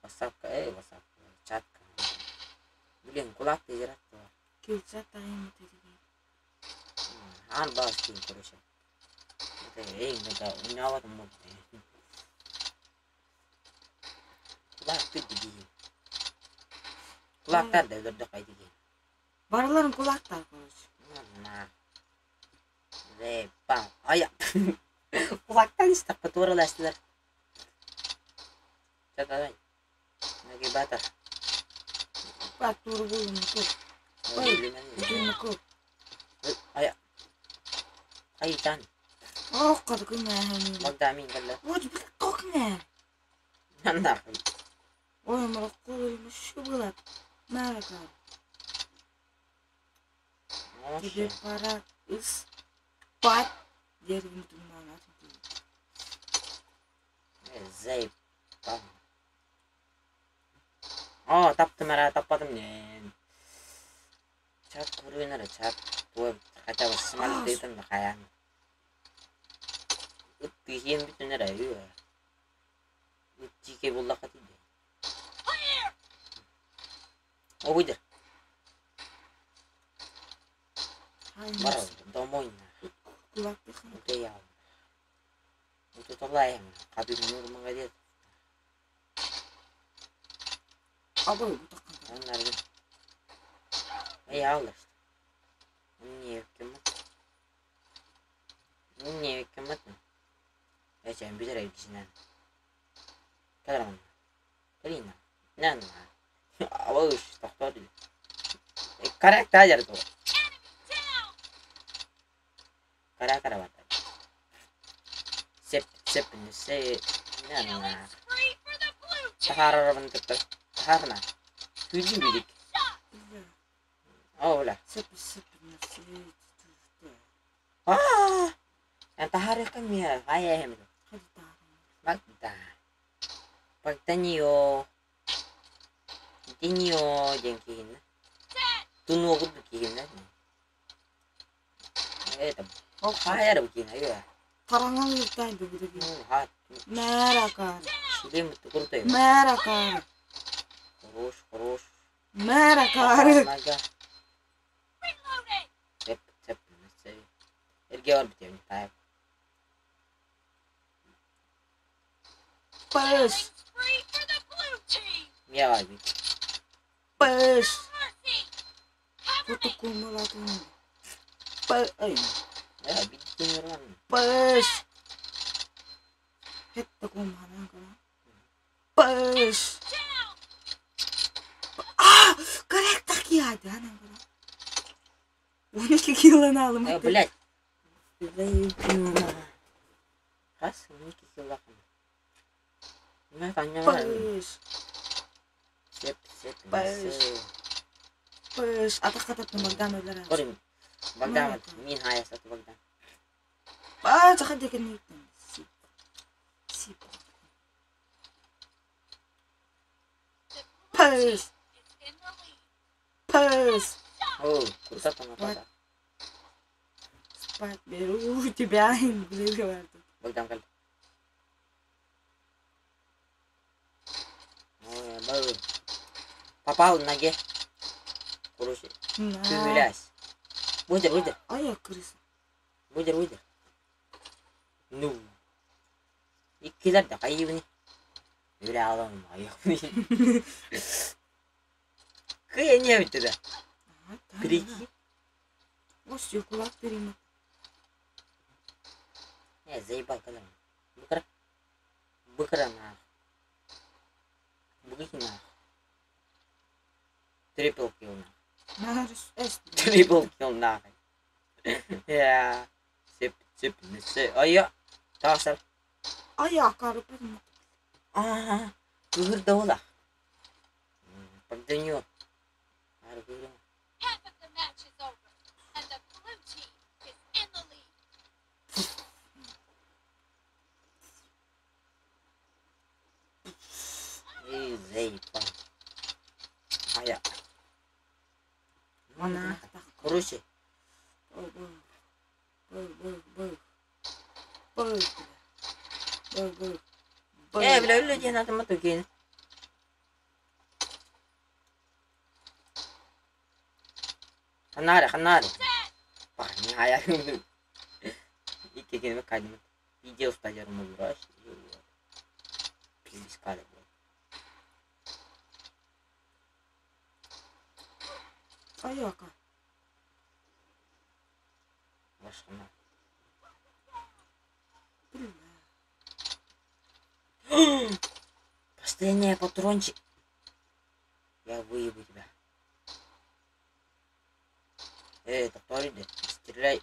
Васапка, эй, васапка, чатка. Блин, кулак ты зират. Килча тайм ты. Ан бас кин, короче. Это эй, это у меня вот мод. Кулак ты диги. Кулактар да өдөрдө кайдыги. Барыларын кулактар, короче. На. Лепа. Ая. Кулактан истакка туураластылар. Чатадай. Нагибата. Бак туру булун ку. Бүтүн ку. Ая. Айтан. Ох, кадыкы мәһәм. Магдамин калла. Вот, бля, токне. Нахуй. Ой, морокко шу булат. Марака. Тебе пора спать. Деревню туман. Заебал. О, таптым ара, таппадым не. Чат куруйнара, чат. Туа хотя бы смаль тытын хаян. Ыттыхен бүтүнер аю. Ыттике буллака тиде. О, выйдер. Бар, домой. Кулак Утуял. Утуталаем. Кабин нурмага дед. Абай бутакка. Оннар. Эй, алыр. Не кем? Не кем? Эчен битер эйдисинен. Кадрам. Калина. Нан. Абай тохтор. Карак тажар то. Кара кара бата. Сеп сеп не се. Нан. Таһаарарабын кытта. Таһаарна. Күүдүн билик. Оо, бля. Аа! Эн таһаарыаххын миэ, хайа эһэм. Багда. Багданио. Динио диэн киһиннэ. Тунуогут киһиннэ. Это хайа бу киһинэ үө. Таранgan yurttan dubudu. Мэракар. Шлем крутой. Мэракар. Хорош, хорош. Мэракар. Цеп, цеп, Эрге бар битем, так. Пэш. Мия бар бит. Пэш. Фотокумулатун. Пэ, эй. Пэш. Хетта кум ханан кара. Пэш. А, коррект кияды ханан кара. 12 килоны алым. Э, блядь. Раз, 12 килограмм. Пэш. Сеп, сеп, Пэш. Пэш. Атаққа Богдан өлөр. Корим. Богдан, мин хаясат Богдан. А, захад деген не Сип. Сип. Пэш. Пэш. О, круто там напада. Спать беру у тебя, блин, говорят. Богдан кал. Ой, был. Попал ноге. Короче, ты. Выдер, выдер. А я крыса. Выдер, выдер. Ну. Иккилер да кайыбыны. Үле алам, айыпны. Кыя не битти да. Прикинь. Вот кулак перемет. Не, заебал когда. Быкра. Быкра нах. Быкра нах. Трипл килл нах. Трипл килл нах. Я. Сип, сип, не Ай, Тасар. Ай, акары перемет. А, кыгыр да Погданё. Эй, заебал. Ая. Мана. Короче. Э, бля, людей надо мотугин. Ханаре, ханаре. Пахни, а я Икки кенме кадим. Видео стадион мураш. Пиздец кадр. Аяка. Башкана. Последний патрончик. Я выебу тебя. Эй, топоры, стреляй.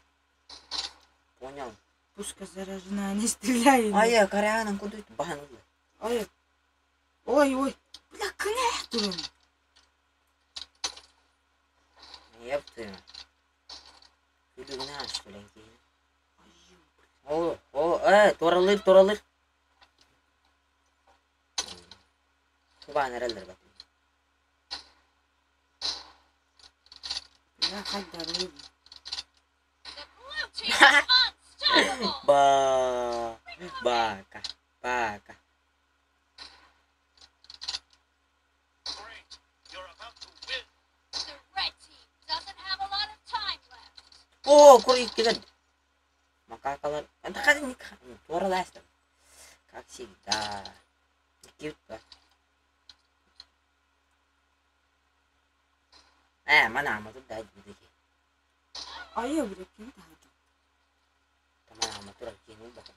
Понял? Пушка заряжена, не стреляй. А я коряна куда это бану. Ой. Ой, ой. Бля, кне турун. Еб твою. Күлүгүнэ что ли? О, о, туралыр, туралыр. Кубан эрелер бат. Бля, хайдар Ба, бака, бака. О, курик кидер. Макакалар. Это не тураластым. Как всегда. Кют. Мана амату да дики. Ая, бля, кем тахады. Тамана амату ракину бака.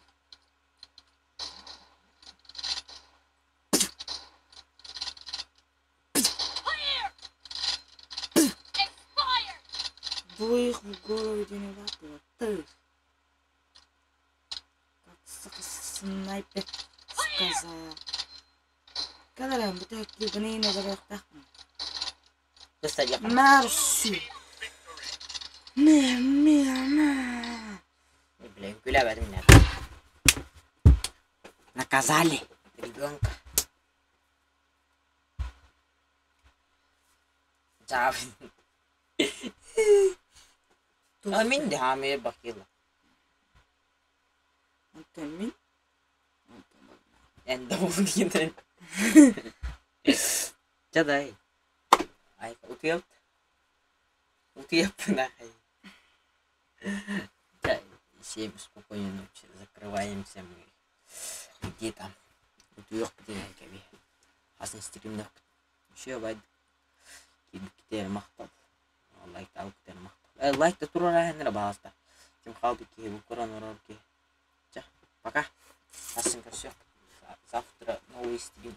Двоих в голову не Ты. Как снайпер сказал. Кэлэрэн бүтэһиктии гына олоруохтаахпын. Кыстадьаха. Мерси. Ме ме ме. Блин, күлэбэтим нет. Наказали ребенка. А мин де хамыр бакила. Онтон мин Эн да диэн. Чадай. Ай, утуйап. Утуйаппын ахай. Всем спокойной ночи. Закрываемся мы. Где там? Утуйуохпут кэби. Хасын стримнэхпит. Еще бай. Киирбиккитигэр махтал. Лайктаабыккытыгар махтал. Э, лайк да туруораһыннара баҕаста. Ким хаалбыт киһи бу көрөн олорор киһи. Чэ, пока. Хасын көрсүөх. Завтра новый стрим.